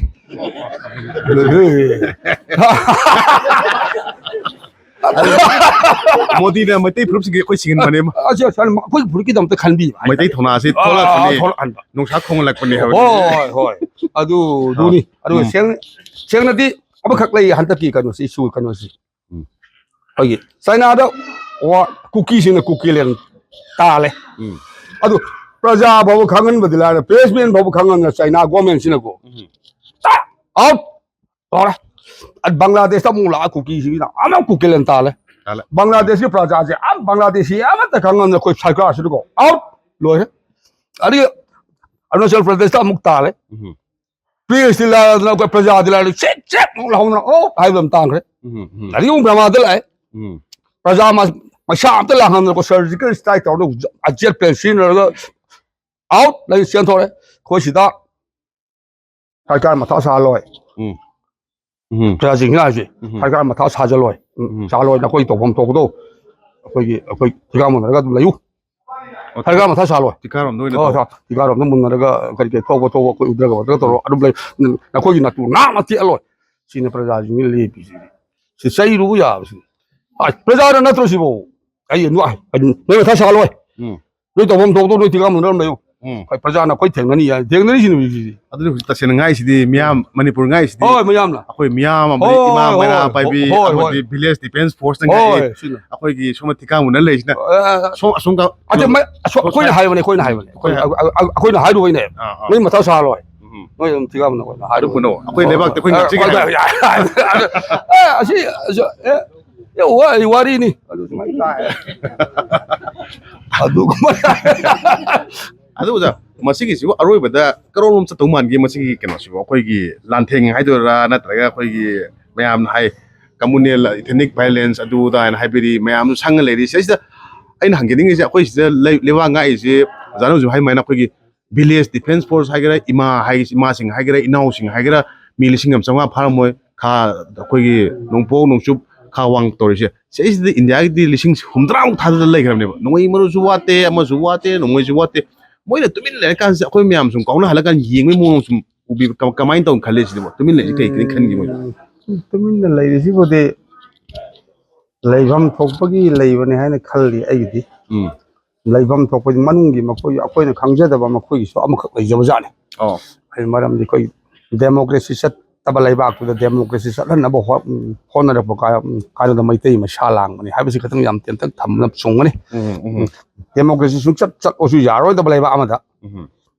ꯃꯣꯗꯤꯅ ꯃꯩꯇꯩ ꯐꯨꯔꯨꯞꯁꯤꯡꯒꯤ ꯑꯩꯈꯣꯏ ꯁꯤꯒꯟꯕꯅꯦ꯫ ꯑꯁꯤ ꯑꯁꯤ ꯑꯩꯈꯣꯏ ꯐꯨꯔꯨꯞꯀꯤꯗꯃꯛꯇ ꯈꯟꯕꯤꯕ ꯍꯥꯏꯇꯥꯔꯦ꯫ ꯃꯩꯇꯩ ꯊꯧꯅꯥꯁꯤ ꯑꯥ, ꯊꯣꯛꯂꯛꯄꯅꯤ꯫ ꯊꯣꯛꯂꯛꯍꯟꯕ꯫ ꯅꯣꯡꯁꯥ ꯈꯣꯡꯍꯜꯂꯛꯄꯅꯤ ꯍꯥꯏꯕ꯫ ꯍꯣꯏ, ꯍꯣꯏ꯫ ꯑꯗꯨ, ꯑꯗꯨꯅꯤ꯫ ꯑꯗꯨꯒ ꯎꯝ꯫ ꯁꯦꯡ-, ꯁꯦꯡꯅꯗꯤ ꯑꯃꯈꯛ ꯂꯩ ꯍꯟꯗꯛꯀꯤ ꯀꯩꯅꯣꯁꯤ, issue ꯀꯩꯅꯣꯁꯤ꯫ ꯎꯝ꯫ ꯑꯩꯈꯣꯏꯒꯤ ꯆꯥꯏꯅꯥꯗ ꯋꯥ-, ꯀꯨꯀꯤꯁꯤꯡꯅ ꯀꯨꯀꯤꯂꯦꯟ ꯇꯥꯜꯂꯦ꯫ ꯎꯝ꯫ ꯑꯗꯨ ꯄ꯭ꯔꯖꯥ ꯐꯥꯎꯕ ꯈꯪꯍꯟꯕꯗꯤ ꯂꯥꯏꯔꯦ, president ꯐꯥꯎꯕ ꯈꯪꯍꯟꯗ ꯆꯥꯏꯅꯥ government ꯁꯤꯅꯀꯣ꯫ ꯎꯝ꯫ ꯑꯥꯎꯠ! ꯇꯧꯔꯦ꯫ ꯑ, ꯕꯪꯒ꯭ꯂꯥꯗꯦꯁꯇ ꯑꯃꯨꯛ ꯂꯥꯛꯑ ꯀꯨꯀꯤꯁꯤꯡꯁꯤꯅ ꯑꯃ ꯀꯨꯀꯤꯂꯦꯟ ꯇꯥꯜꯂꯦ꯫ ꯇꯥꯜꯂꯦ꯫ ꯕꯪꯒ꯭ꯂꯥꯗꯦꯁꯀꯤ ꯄ꯭ꯔꯖꯥꯁꯦ ꯑ ꯕꯪꯒ꯭ꯂꯥꯗꯦꯁꯤ ꯑꯃꯠꯇ ꯈꯪꯉꯝꯗ ꯑꯩꯈꯣꯏ ꯁꯔꯀꯥꯔꯁꯤꯗꯀꯣ ꯑꯥꯎꯠ! ꯂꯣꯏꯔꯦ꯫ ꯑꯗꯒꯤ ꯑꯔꯨꯅꯥꯆꯜ ꯄ꯭ꯔꯗꯦꯁꯇ ꯑꯃꯨꯛ ꯇꯥꯜꯂꯦ꯫ ꯎꯝ꯫ ꯄꯤ ꯑꯩꯆ ꯗꯤ ꯂꯥꯛꯑꯗꯅ ꯑꯩꯈꯣꯏ ꯄ꯭ꯔꯖꯥꯗꯤ ꯂꯥꯛꯑꯗꯤ ꯆꯦꯛ ꯆꯦꯛ ꯑꯃꯨꯛ ꯂꯥꯎꯅ ꯑꯣ ꯍꯥꯏꯕ ꯑꯃ ꯇꯥꯡꯈ꯭ꯔꯦ꯫ ꯎꯝ, ꯎꯝ꯫ ꯑꯗꯒꯤ ꯑꯃꯨꯛ ꯕ꯭ꯔꯃꯥꯗ ꯂꯥꯛꯑꯦ꯫ ꯎꯝ꯫ ꯄ꯭ꯔꯖꯥ ꯃ-, ꯃꯩꯁꯥ ꯑꯝꯇ ꯂꯥꯡꯍꯟꯗꯅꯀꯣ surgical strike ꯇꯧꯔꯒ jet plane ꯁꯤꯖꯤꯟꯅꯔꯒ ꯑꯥꯎꯠ! ꯂꯩ ꯆꯦꯟꯊꯣꯔꯛꯑꯦ꯫ ꯑꯩꯈꯣꯏ ꯁꯤꯗ ꯁꯔꯀꯥꯔ ꯃꯊꯥ ꯁꯥꯍꯜꯂꯣꯏ꯫ ꯎꯝ꯫ ꯎꯝ꯫ ꯄ꯭ꯔꯖꯥꯁꯤꯡꯁꯤꯅ ꯍꯥꯏꯁꯦ, ꯎꯝ꯫ ꯁꯔꯀꯥꯔ ꯃꯊꯥ ꯁꯥꯖꯜꯂꯣꯏ꯫ ꯎꯝ, ꯎꯝ꯫ ꯁꯥꯍꯜꯂꯣꯏ, ꯅꯈꯣꯏ ꯇꯧꯐꯝ ꯊꯣꯛꯄꯗꯣ ꯑꯩꯈꯣꯏꯒꯤ, ꯑꯩꯈꯣꯏ ꯊꯤꯀꯥ ꯃꯨꯟꯅꯔꯒ ꯑꯗꯨꯝ ꯂꯩꯌꯨ꯫ ꯑꯣ, ꯁꯔꯀꯥꯔ ꯃꯊꯥ ꯁꯥꯍꯜꯂꯣꯏ꯫ ꯊꯤꯀꯥꯔꯣꯝꯗ ꯑꯣꯏꯅ ꯑꯣ, ꯇꯧ꯫ ꯁꯥ-, ꯊꯤꯀꯥꯔꯣꯝꯗ ꯃꯨꯟꯅꯔꯒ ꯀꯔꯤ ꯀꯔꯤ ꯊꯣꯛꯄ ꯊꯣꯛꯄ ꯑꯩꯈꯣꯏ ꯎꯗ꯭ꯔꯒ ꯋꯥꯗ꯭ꯔꯒ ꯇꯧꯔꯣ, ꯑꯗꯨꯝ ꯂꯩ꯫ ꯅꯈꯣꯏꯒꯤ ꯅꯥꯇꯨ ꯅꯥꯝꯃ ꯇꯦꯛꯍꯜꯂꯣꯏ꯫ ꯁꯤꯅ ꯄ꯭ꯔꯖꯥꯁꯤꯡꯅ ꯂꯦꯞꯄꯤꯁꯤꯗꯤ꯫ ꯁꯤ ꯆꯩꯔꯨꯕ ꯌꯥꯕꯁꯤꯅꯤ꯫ ꯑꯁ, ꯄ꯭ꯔꯖꯥꯅ ꯅꯠꯇ꯭ꯔꯣ ꯁꯤꯕꯣ? ꯑꯩ ꯅꯣꯏ, ꯅꯣꯏ ꯃꯊꯥ ꯁꯥꯍꯜꯂꯣꯏ꯫ ꯎꯝ꯫ ꯅꯣꯏ ꯇꯧꯐꯝ ꯊꯣꯛꯇꯣ ꯅꯣꯏ ꯊꯤꯀꯥ ꯃꯨꯟꯅꯔ ꯑꯗꯨꯝ ꯂꯩꯌꯨ꯫ ꯎꯝ꯫ ꯑꯩꯈꯣꯏ ꯄ꯭ꯔꯖꯥꯅ ꯑꯩꯈꯣꯏ ꯊꯦꯡꯅꯅꯤ ꯍꯥꯏ, ꯊꯦꯡꯅꯔꯤꯁꯤꯅꯤ ꯍꯧꯖꯤꯛ꯫ ꯑꯗꯨꯅ ꯍꯧꯖꯤꯛ ꯇꯁꯦꯡꯅ ꯉꯥꯏꯁꯤꯗꯤ ꯃꯤꯌꯥꯝ, ꯃꯅꯤꯄꯨꯔ ꯉꯥꯏꯁꯤꯗꯤ ꯍꯣꯏ, ꯃꯌꯥꯝꯅ꯫ ꯑꯩꯈꯣꯏ ꯃꯤꯌꯥꯝ ꯑꯃ, ꯍꯣꯏ, ꯏꯃꯥ ꯍꯣꯏ, ꯃꯩꯔꯥ ꯍꯣꯏ, ꯄꯥꯏꯕꯤ, ꯍꯣꯏ, ꯍꯣꯏ꯫ ꯑꯩꯈꯣꯏꯗꯤ village defense force ꯇ ꯉꯥꯏ꯫ ꯍꯣꯏ, ꯁꯤꯅ꯫ ꯑꯩꯈꯣꯏꯒꯤ ꯁꯣꯝꯗ ꯊꯤꯀꯥ ꯃꯨꯟꯅ ꯂꯩꯁꯤꯅ꯫ ꯑ, ꯑ, ꯑ꯫ ꯁꯣꯝ ꯑꯁꯣꯝꯒ ꯑꯗꯨ ꯃ-, ꯑꯁꯣ-, ꯑꯩꯈꯣꯏꯅ ꯍꯥꯏꯕꯅꯦ, ꯑꯩꯈꯣꯏꯅ ꯍꯥꯏꯕꯅꯦ꯫ ꯑꯩꯈꯣꯏ, ꯑꯩꯈꯣꯏ ꯑ-, ꯑ-, ꯑꯩꯈꯣꯏꯅ ꯍꯥꯏꯔꯨꯕꯩꯅꯦ꯫ ꯑꯥ, ꯑꯥ꯫ ꯅꯣꯏ ꯃꯊꯥ ꯁꯥꯍꯜꯂꯣꯏ꯫ ꯎꯝ꯫ ꯅꯣꯏ ꯑꯗꯨꯝ ꯊꯤꯀꯥ ꯃꯨꯟꯅ ꯑꯩꯈꯣꯏꯅ ꯑꯗꯨ ꯍꯥꯏꯔꯨꯕꯩꯅꯦ꯫ ꯄꯨꯝꯅꯃꯛ ꯑꯩꯈꯣꯏ ꯂꯩꯕꯥꯛꯇ ꯑꯩꯈꯣꯏ ꯑ, ꯉꯥꯛꯆꯒꯦ ꯍꯥꯏꯕ꯫ ꯑ, ꯑ, ꯑ, ꯑ, ꯑꯁꯤ, ꯑꯁꯤ, ꯑꯦ, ꯑꯦ, ꯋꯥ-, ꯋꯥꯔꯤꯅꯤ꯫ ꯑꯗꯨ ꯁꯨꯃꯥꯏꯅ ꯇꯥꯏ꯫ ꯑꯗꯨꯒꯨꯝꯕ ꯑꯗꯨ ꯑꯣꯖꯥ, ꯃꯁꯤꯒꯤꯁꯤꯕꯨ ꯑꯔꯣꯏꯕꯗ ꯀꯔꯣꯝ ꯆꯠꯇꯧ ꯃꯥꯟꯒꯦ? ꯃꯁꯤꯒꯤ ꯀꯩꯅꯣꯁꯤꯕꯨ ꯑꯩꯈꯣꯏꯒꯤ ꯂꯥꯟꯊꯦꯡ ꯍꯥꯏꯗꯣꯏꯔꯥ, ꯅꯠꯇ꯭ꯔꯒ ꯑꯩꯈꯣꯏꯒꯤ ꯃꯌꯥꯝꯅ ꯍꯥꯏ communal ethnic violence ꯑꯗꯨ ꯑꯗꯥ ꯍꯥꯏꯅ ꯍꯥꯏꯕꯗꯤ ꯃꯌꯥꯝꯁꯨ ꯁꯪꯉ ꯂꯩꯔꯤ꯫ ꯁꯤꯗꯩꯁꯤꯗ ꯑꯩꯅ ꯍꯪꯖꯅꯤꯡꯉꯤꯁꯦ, ꯑꯩꯈꯣꯏ ꯁꯤꯗ ꯂꯩ-, ꯂꯩꯕꯥꯛ ꯉꯥꯛꯏꯁꯦ ꯑꯣꯖꯥꯅ ꯍꯧꯖꯤꯛ ꯍꯥꯏ ꯑꯗꯨꯃꯥꯏꯅ ꯑꯩꯈꯣꯏꯒꯤ village defense force ꯍꯥꯏꯒꯦꯔꯥ, ꯏꯃꯥ ꯍꯥꯏ, ꯏꯃꯥꯁꯤꯡ ꯍꯥꯏꯒꯦꯔꯥ, ꯏꯅꯥꯎꯁꯤꯡ ꯍꯥꯏꯒꯦꯔꯥ, ꯃꯤ ꯂꯤꯁꯤꯡ ꯑꯃ ꯆꯥꯝꯃꯉꯥ ꯐꯥꯔꯝꯃꯣꯏ꯫ ꯈꯥ, ꯑꯩꯈꯣꯏꯒꯤ ꯅꯣꯡꯄꯣꯛ ꯅꯣꯡꯆꯨꯞ ꯈꯥ ꯋꯥꯡ ꯇꯧꯔꯤꯁꯦ, ꯁꯤꯗꯩꯁꯤꯗ ꯏꯟꯗꯤꯌꯥꯒꯤꯗꯤ ꯂꯤꯁꯤꯡ ꯍꯨꯝꯗ꯭ꯔꯥꯃꯨꯛ ꯊꯥꯗꯗ ꯂꯩꯈ꯭ꯔꯕꯅꯦꯕ꯫ ꯅꯣꯡꯃꯩ ꯃꯔꯨꯁꯨ ꯋꯥꯠꯇꯦ, ꯑꯃꯁꯨ ꯋꯥꯠꯇꯦ, ꯅꯣꯡꯃꯩꯁꯨ ꯋꯥꯠꯇꯦ꯫ ꯃꯣꯏꯅ ꯇꯨꯃꯤꯟ ꯂꯩꯔꯀꯥꯟꯁꯤꯗ ꯑꯩꯈꯣꯏ ꯃꯌꯥꯝ ꯁꯨꯝ ꯀꯥꯎꯅꯍꯜꯂꯀꯥꯟ ꯌꯦꯡꯕꯒꯤ ꯃꯑꯣꯡ ꯁꯨꯝ ꯎꯕꯤ-, ꯀ-, ꯀꯃꯥꯏꯅ ꯇꯧꯅ ꯈꯜꯂꯤ ꯁꯤꯗꯕꯣ? ꯇꯨꯃꯤꯟ ꯂꯩꯔꯤꯁꯤ ꯀꯩ, ꯀꯩ ꯈꯟꯒꯦ ꯃꯣꯏ? ꯎꯝ, ꯇꯨꯃꯤꯟꯅ ꯂꯩꯔꯤꯁꯤꯕꯨꯗꯤ ꯂꯩꯐꯝ ꯊꯣꯛꯄꯒꯤ ꯂꯩꯕꯅꯤ ꯍꯥꯏꯅ ꯈꯜꯂꯤ ꯑꯩꯒꯤꯗꯤ꯫ ꯎꯝ꯫ ꯂꯩꯐꯝ ꯊꯣꯛꯄꯗꯤ ꯃꯅꯨꯡꯒꯤ ꯃꯈꯣꯏ, ꯑꯩꯈꯣꯏꯅ ꯈꯪꯖꯗꯕ ꯃꯈꯣꯏꯒꯤꯁꯨ ꯑꯃꯈꯛ ꯂꯩꯖꯕꯖꯥꯠꯅꯤ꯫ ꯑꯣ꯫ ꯑꯩ ꯃꯔꯝꯗꯤ ꯑꯩꯈꯣꯏ ꯗꯦꯃꯣꯀ꯭ꯔꯦꯁꯤ ꯆꯠꯇꯕ ꯂꯩꯕꯥꯛꯇꯨꯗ ꯗꯦꯃꯣꯀ꯭ꯔꯦꯁꯤ ꯆꯠꯍꯟꯅꯕ ꯍꯣ-, ꯎꯝ, ꯍꯣꯠꯅꯔꯛꯄ ꯀꯥ-, ꯎꯝ, ꯀꯥꯟꯗꯗ ꯃꯩꯇꯩ ꯃꯩꯁꯥ ꯂꯥꯡꯕꯅꯤ ꯍꯥꯏꯕꯁꯤ ꯈꯤꯇꯪ ꯌꯥꯝ ꯇꯦꯟꯇꯛ ꯊꯝꯕꯅ ꯆꯨꯝꯒꯅꯤ꯫ ꯎꯝ, ꯎꯝ꯫ ꯗꯦꯃꯣꯀ꯭ꯔꯦꯁꯤ ꯁꯨꯡꯆꯠ ꯆꯠꯂꯁꯨ ꯌꯥꯔꯣꯏꯗꯕ ꯂꯩꯕꯥꯛ ꯑꯃꯗ, ꯎꯝ꯫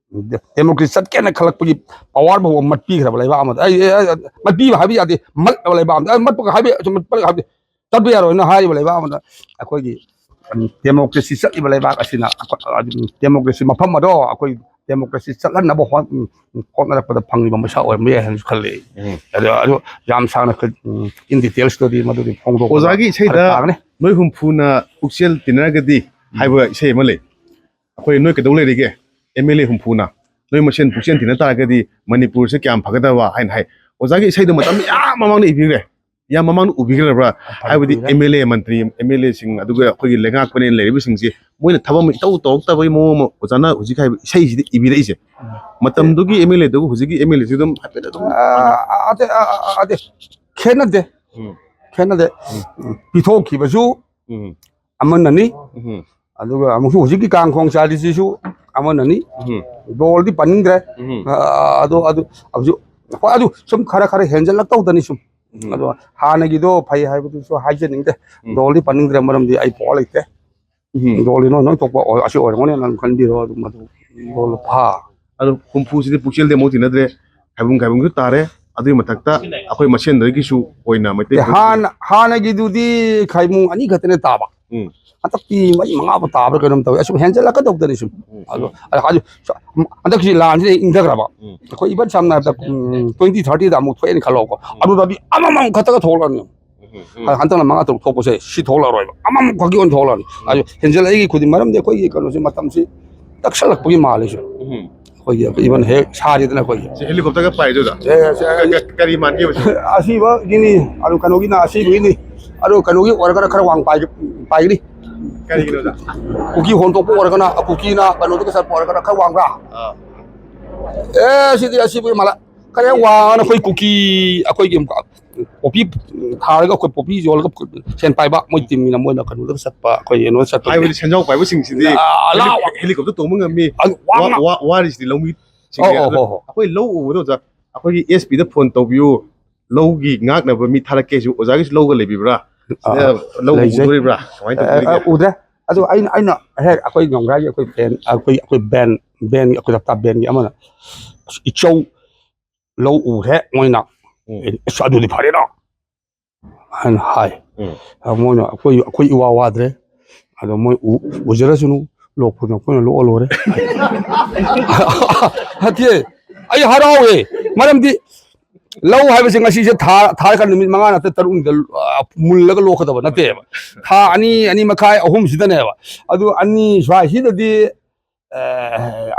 ꯗꯦ-, ꯗꯦꯃꯣꯀ꯭ꯔꯦꯁꯤ ꯆꯠꯀꯦꯅ ꯈꯜꯂꯛꯄꯒꯤ ꯄꯋꯥꯔ ꯐꯥꯎꯕ ꯃꯠꯄꯤꯈ꯭ꯔꯕ ꯂꯩꯕꯥꯛ ꯑꯃꯗ, ꯑꯩ, ꯑꯩ, ꯑꯩ, ꯃꯠꯄꯤꯕ ꯍꯥꯏꯕ ꯌꯥꯗꯦ, ꯃꯠꯂꯕ ꯂꯩꯕꯥꯛ ꯑꯃꯗ, ꯑꯩ ꯃꯠꯄꯒ ꯍꯥꯏꯕ, ꯃꯠꯄꯒ ꯍꯥꯏꯕꯗꯤ ꯆꯠꯄ ꯌꯥꯔꯣꯏꯅ ꯍꯥꯏꯔꯤꯕ ꯂꯩꯕꯥꯛ ꯑꯃꯗ ꯑꯩꯈꯣꯏꯒꯤ, ꯎꯝ, ꯗꯦꯃꯣꯀ꯭ꯔꯦꯁꯤ ꯆꯠꯂꯤꯕ ꯂꯩꯕꯥꯛ ꯑꯁꯤꯅ ꯑꯩꯈꯣꯏ, ꯑꯗꯨꯝ, ꯗꯦꯃꯣꯀ꯭ꯔꯦꯁꯤ ꯃꯐꯝ ꯑꯗꯣ ꯑꯩꯈꯣꯏ ꯗꯦꯃꯣꯀ꯭ꯔꯦꯁꯤ ꯆꯠꯍꯟꯅꯕ ꯍꯣꯠ-, ꯎꯝ, ꯍꯣꯠꯅꯔꯛꯄꯗ ꯐꯪꯂꯤꯕ ꯃꯩꯁꯥ ꯑꯣꯏꯔꯝꯕ ꯌꯥꯏ ꯍꯥꯏꯅꯁꯨ ꯈꯜꯂꯤ꯫ ꯎꯝ꯫ ꯑꯗꯣ, ꯑꯗꯣ ꯌꯥꯝ ꯁꯥꯡꯅ ꯈ-, ꯎꯝ, in detailsꯇꯗꯤ ꯃꯗꯨꯗꯤ ꯐꯣꯡꯗꯣꯛꯄꯗ ꯑꯣꯖꯥꯒꯤ ꯏꯁꯩꯗ ꯐꯔꯛ ꯇꯥꯒꯅꯤ꯫ "ꯅꯣꯏ ꯍꯨꯝꯐꯨꯅ ꯄꯨꯛꯆꯦꯜ ꯇꯤꯟꯅꯔꯒꯗꯤ" ꯎꯝ꯫ ꯍꯥꯏꯕ ꯏꯁꯩ ꯑꯃ ꯂꯩ꯫ ꯑꯩꯈꯣꯏ ꯅꯣꯏ ꯀꯩꯗꯧ ꯂꯩꯔꯤꯒꯦ? ꯑꯦꯝ ꯑꯦꯜ ꯑꯦ ꯍꯨꯝꯐꯨꯅ ꯅꯣꯏ ꯃꯁꯦꯟ ꯄꯨꯛꯆꯦꯜ ꯇꯤꯟꯅ ꯇꯥꯔꯒꯗꯤ ꯃꯅꯤꯄꯨꯔꯁꯦ ꯀꯌꯥꯝ ꯐꯒꯗꯕ ꯍꯥꯏꯅ ꯍꯥꯏ꯫ ꯑꯣꯖꯥꯒꯤ ꯏꯁꯩꯗꯣ ꯃꯇꯝ ꯌꯥꯝ ꯃꯃꯥꯡꯗ ꯏꯕꯤꯈ꯭ꯔꯦ꯫ ꯌꯥꯝ ꯃꯃꯥꯡꯗ ꯎꯕꯤꯈ꯭ꯔꯕ꯭ꯔꯥ? ꯐꯅ ꯍꯥꯏꯕꯗꯤ ꯀꯨꯏꯔꯦ꯫ M L A Mantri, M L ꯑꯦꯁꯤꯡ, ꯑꯗꯨꯒ ꯑꯩꯈꯣꯏꯒꯤ ꯂꯩꯉꯥꯛꯄꯅꯦꯅ ꯂꯩꯔꯤꯕꯁꯤꯡꯁꯦ ꯃꯣꯏꯅ ꯊꯕꯛ ꯑꯃ ꯏꯇꯧ ꯇꯧꯔꯛꯇꯕꯒꯤ ꯃꯑꯣꯡ ꯑꯃ ꯑꯣꯖꯥꯅ ꯍꯧꯖꯤꯛ ꯍꯥꯏꯕ ꯏꯁꯩꯁꯤꯗ ꯏꯕꯤꯔꯛꯏꯁꯦ꯫ ꯎꯝ꯫ ꯃꯇꯝꯗꯨꯒꯤ ꯑꯦꯝ ꯑꯦꯜ ꯑꯦꯗꯨꯒ ꯍꯧꯖꯤꯛꯀꯤ ꯑꯦꯝ ꯑꯦꯜ ꯑꯦꯁꯤ ꯑꯗꯨꯝ ꯍꯥꯏꯐꯦꯠ ꯑꯗꯨꯝ ꯑ, ꯑ, ꯑꯗꯦ, ꯑ, ꯑ, ꯑꯗꯦ꯫ ꯈꯦꯠꯅꯗꯦ꯫ ꯎꯝ꯫ ꯈꯦꯠꯅꯗꯦ꯫ ꯎꯝ꯫ ꯎꯝ, ꯄꯤꯊꯣꯛꯈꯤꯕꯁꯨ ꯎꯝ꯫ ꯑꯃꯅꯅꯤ꯫ ꯎꯝ꯫ ꯑꯗꯨꯒ ꯑꯃꯨꯛꯁꯨ ꯍꯧꯖꯤꯛꯀꯤ ꯀꯥꯡ ꯈꯣꯡ ꯆꯥꯔꯤꯁꯤꯁꯨ ꯑꯃꯅꯅꯤ꯫ ꯎꯝ꯫ ꯗꯣꯜꯗꯤ ꯄꯟꯅꯤꯡꯗ꯭ꯔꯦ꯫ ꯎꯝ꯫ ꯑ, ꯑꯗꯣ, ꯑꯗꯨ, ꯍꯧꯖꯤꯛ, ꯍꯣꯏ, ꯑꯗꯨ ꯁꯨꯝ ꯈꯔ ꯈꯔ ꯍꯦꯟꯖꯜꯂꯛꯇꯧꯗꯅꯤ ꯁꯨꯝ꯫ ꯎꯝ꯫ ꯑꯗꯣ ꯍꯥꯟꯅꯒꯤꯗꯣ ꯐꯩ ꯍꯥꯏꯕꯗꯨꯁꯨ ꯍꯥꯏꯖꯅꯤꯡꯗꯦ꯫ ꯎꯝ꯫ ꯗꯣꯜꯗꯤ ꯄꯟꯅꯤꯡꯗ꯭ꯔꯦ, ꯃꯔꯝꯗꯤ ꯑꯩ ꯄꯣꯛ ꯂꯩꯇꯦ꯫ ꯎꯝ꯫ ꯗꯣꯜꯗꯤ ꯅꯣꯏ, ꯅꯣꯏ ꯊꯣꯛꯄ ꯑꯣ-, ꯑꯁꯤ ꯑꯣꯏꯔꯝꯒꯅꯤ, ꯅꯪ ꯈꯟꯕꯤꯔꯣ ꯑꯗꯨꯝ ꯑꯗꯨ꯫ ꯗꯣꯜ ꯐꯥ꯫ ꯑꯗꯣ ꯍꯨꯝꯐꯨꯁꯤꯗꯤ ꯄꯨꯛꯆꯦꯜꯗꯤ ꯑꯃꯨꯛ ꯇꯤꯟꯅꯗ꯭ꯔꯦ, ꯈꯥꯏꯕꯨꯡ ꯈꯥꯏꯕꯨꯡꯁꯨ ꯇꯥꯔꯦ꯫ ꯑꯗꯨꯒꯤ ꯃꯊꯛꯇ ꯑꯩꯈꯣꯏ ꯃꯁꯦꯟꯗꯒꯤꯁꯨ ꯑꯣꯏꯅ ꯃꯩꯇꯩ ꯑꯦ, ꯍꯥꯟꯅ, ꯍꯥꯟꯅꯒꯤꯗꯨꯗꯤ ꯈꯥꯏꯕꯨꯡ ꯑꯅꯤ ꯈꯛꯇꯅꯦ ꯇꯥꯕ꯫ ꯎꯝ꯫ ꯍꯟꯗꯛꯇꯤ ꯃꯔꯤ ꯃꯉꯥꯕꯨ ꯇꯥꯕ꯭ꯔꯥ ꯀꯩꯅꯣꯝ ꯇꯧꯋꯦ꯫ ꯑꯁꯨꯝ ꯍꯦꯟꯖꯜꯂꯛꯀꯗꯧꯗꯅꯤ ꯁꯨꯝ꯫ ꯎꯝ, ꯑꯗꯣ, ꯎꯝ꯫ ꯑ-, ꯑꯗꯨ, ꯁ-, ꯍꯟꯗꯛꯁꯤ ꯂꯥꯟꯁꯤꯅ ꯏꯪꯊꯈ꯭ꯔꯕ꯫ ꯎꯝ꯫ ꯑꯩꯈꯣꯏ even ꯁꯝꯅ ꯍꯥꯏꯔꯕꯗ, ꯎꯝ, twenty thirtyꯗ ꯑꯃꯨꯛ ꯊꯣꯛꯑꯦꯅ ꯈꯜꯂꯣꯀꯣ꯫ ꯎꯝ꯫ ꯑꯗꯨꯗꯗꯤ ꯑꯃꯃꯝ ꯈꯛꯇꯒ ꯊꯣꯛꯂꯛꯑꯅꯤ꯫ ꯎꯝ, ꯎꯝ꯫ ꯍꯟꯗꯛꯅ ꯃꯉꯥ ꯇꯔꯨꯛ ꯊꯣꯛꯄꯁꯦ ꯁꯤ ꯊꯣꯛꯂꯛꯑꯔꯣꯏꯕ꯫ ꯑꯃꯃꯝ ꯈꯛꯀꯤ ꯑꯣꯏꯅ ꯊꯣꯛꯂꯛꯑꯅꯤ꯫ ꯎꯝ꯫ ꯑꯗꯨ ꯍꯦꯟꯖꯜꯂꯛꯏꯒꯤ ꯈꯨꯗꯤꯡ ꯃꯔꯝꯗꯤ ꯑꯩꯈꯣꯏꯒꯤ ꯀꯩꯅꯣꯁꯦ ꯃꯇꯝꯁꯤ ꯅꯛꯁꯜꯂꯛꯄꯒꯤ ꯃꯥꯜꯂꯤꯁꯨ꯫ ꯎꯝ꯫ ꯑꯩꯈꯣꯏꯒꯤ even ꯍꯦꯛ ꯁꯥꯔꯤꯗꯅ ꯑꯩꯈꯣꯏꯒꯤ꯫ ꯁꯤ helicopterꯒ ꯄꯥꯏꯗꯨꯗ? ꯑꯦ, ꯁꯦ, ꯀ-, ꯀ-, ꯀꯔꯤ ꯃꯥꯟꯒꯦꯕ ꯁꯤ? ꯑꯁꯤꯕꯒꯤꯅꯤ, ꯑꯗꯨ ꯀꯩꯅꯣꯒꯤꯅ ꯑꯁꯤꯕꯒꯤꯅꯤ, ꯑꯗꯨ ꯀꯩꯅꯣꯒꯤ ꯑꯣꯏꯔꯒꯅ ꯈꯔ ꯋꯥꯡ ꯄꯥꯏ-, ꯄꯥꯏꯒꯅꯤ꯫ ꯀꯔꯤꯒꯤꯅꯣꯗ? ꯀꯨꯀꯤ ꯍꯣꯟꯗꯣꯛꯄ ꯑꯣꯏꯔꯒꯅ, ꯀꯨꯀꯤꯅ ꯀꯩꯅꯣꯗꯒꯤ ꯆꯠꯄ ꯑꯣꯏꯔꯒꯅ ꯈꯔ ꯋꯥꯡꯕ꯭ꯔꯥ? ꯑꯥ꯫ ꯑꯦ, ꯁꯤꯗꯤ ꯑꯁꯤꯕꯒꯤ ꯃꯥꯜꯂꯦ꯫ ꯈꯔ ꯋꯥꯡꯉꯅ ꯑꯩꯈꯣꯏ ꯀꯨꯀꯤ, ꯑꯩꯈꯣꯏꯒꯤ ꯄꯣꯄꯤ ꯊꯥꯔꯒ ꯑꯩꯈꯣꯏ ꯄꯣꯄꯤ ꯌꯣꯜꯂꯒ ꯁꯦꯟ ꯄꯥꯏꯕ ꯃꯣꯏ ꯇꯤꯝꯒꯤꯅ ꯃꯣꯏꯅ ꯀꯩꯅꯣꯗꯒ ꯆꯠꯄ ꯑꯩꯈꯣꯏ ꯀꯩꯅꯣ ꯆꯠꯄ ꯍꯥꯏꯕꯗꯤ ꯁꯦꯟꯖꯥꯎ ꯄꯥꯏꯕꯁꯤꯡꯁꯤꯗꯤ ꯑ, ꯂꯥꯎ꯫ ꯍꯦꯂꯤꯀꯣꯞꯇꯔ ꯇꯣꯡꯕ ꯉꯝꯃꯤ꯫ ꯑꯗꯨ ꯋꯥꯡꯅ ꯋꯥ- ꯋꯥ- ꯋꯥꯔꯤꯁꯤꯗꯤ ꯂꯧꯃꯤ ꯑꯣ, ꯑꯣ, ꯍꯣ, ꯍꯣ꯫ ꯑꯩꯈꯣꯏ ꯂꯧ ꯎꯕꯗ ꯑꯣꯖꯥ, ꯑꯩꯈꯣꯏꯒꯤ ꯑꯦꯁ ꯄꯤꯗ ꯐꯣꯟ ꯇꯧꯕꯤꯌꯨ, ꯂꯧꯒꯤ ꯉꯥꯛꯅꯕ ꯃꯤ ꯊꯥꯔꯛꯀꯦꯁꯨ ꯑꯣꯖꯥꯒꯤꯁꯨ ꯂꯧꯒ ꯂꯩꯕꯤꯕ꯭ꯔꯥ? ꯁꯤꯗ ꯑꯥ, ꯂꯧ ꯂꯩꯖꯩ꯫ ꯎꯗꯣꯔꯤꯕ꯭ꯔꯥ? ꯀꯃꯥꯏꯅ ꯑ, ꯇꯧꯗꯣꯔꯤꯒꯦ? ꯑ, ꯎꯗ꯭ꯔꯦ꯫ ꯑꯗꯨ ꯑꯩꯅ ꯑꯩꯅ ꯍꯦꯛ ꯑꯩꯈꯣꯏ ꯅꯣꯡꯒ꯭ꯔꯥꯒꯤ ꯑꯩꯈꯣꯏ ꯕꯦꯟ ꯑꯩꯈꯣꯏ ꯑꯩꯈꯣꯏ ꯕꯦꯟ ꯕꯦꯟꯒꯤ ꯑꯩꯈꯣꯏ ꯍꯞꯇꯥ ꯕꯦꯟꯒꯤ ꯑꯃꯅ "ꯑꯁ, ꯏꯆꯧ ꯂꯧ ꯎꯔꯦ ꯃꯣꯏꯅ꯫ ꯎꯝ. ꯑꯁ, ꯑꯗꯨꯗꯤ ꯐꯔꯦꯅ" ꯍꯥꯏꯅ ꯍꯥꯏ꯫ ꯎꯝ. ꯑ, ꯃꯣꯏꯅ ꯑꯩꯈꯣꯏ ꯑꯩꯈꯣꯏ ꯏꯋꯥ ꯋꯥꯗ꯭ꯔꯦ꯫ ꯑꯗꯣ ꯃꯣꯏ ꯎ- ꯎꯖꯔꯁꯅꯨ, ꯂꯣꯛꯄꯗ ꯑꯩꯈꯣꯏꯅ ꯂꯣꯛꯑ ꯂꯣꯏꯔꯦ꯫ ꯅꯠꯇꯦ, ꯑꯩ ꯍꯔꯥꯎꯋꯦ꯫ ꯃꯔꯝꯗꯤ ꯂꯧ ꯍꯥꯏꯕꯁꯦ ꯉꯁꯤꯁꯦ ꯊꯥ ꯊꯥꯔꯀꯥꯟ ꯅꯨꯃꯤꯠ ꯃꯉꯥ ꯅꯠꯇ꯭ꯔ ꯇꯔꯨꯛꯅꯤꯗ, ꯑ, ꯃꯨꯜꯂꯒ ꯂꯣꯛꯀꯗꯕ ꯅꯠꯇꯦꯕ꯫ ꯊꯥ ꯑꯅꯤ, ꯑꯅꯤ ꯃꯈꯥꯏ, ꯑꯍꯨꯝꯁꯤꯗꯅꯦꯕ꯫ ꯑꯗꯨ ꯑꯅꯤ ꯁ꯭ꯋꯥꯏꯁꯤꯗꯗꯤ, ꯑ,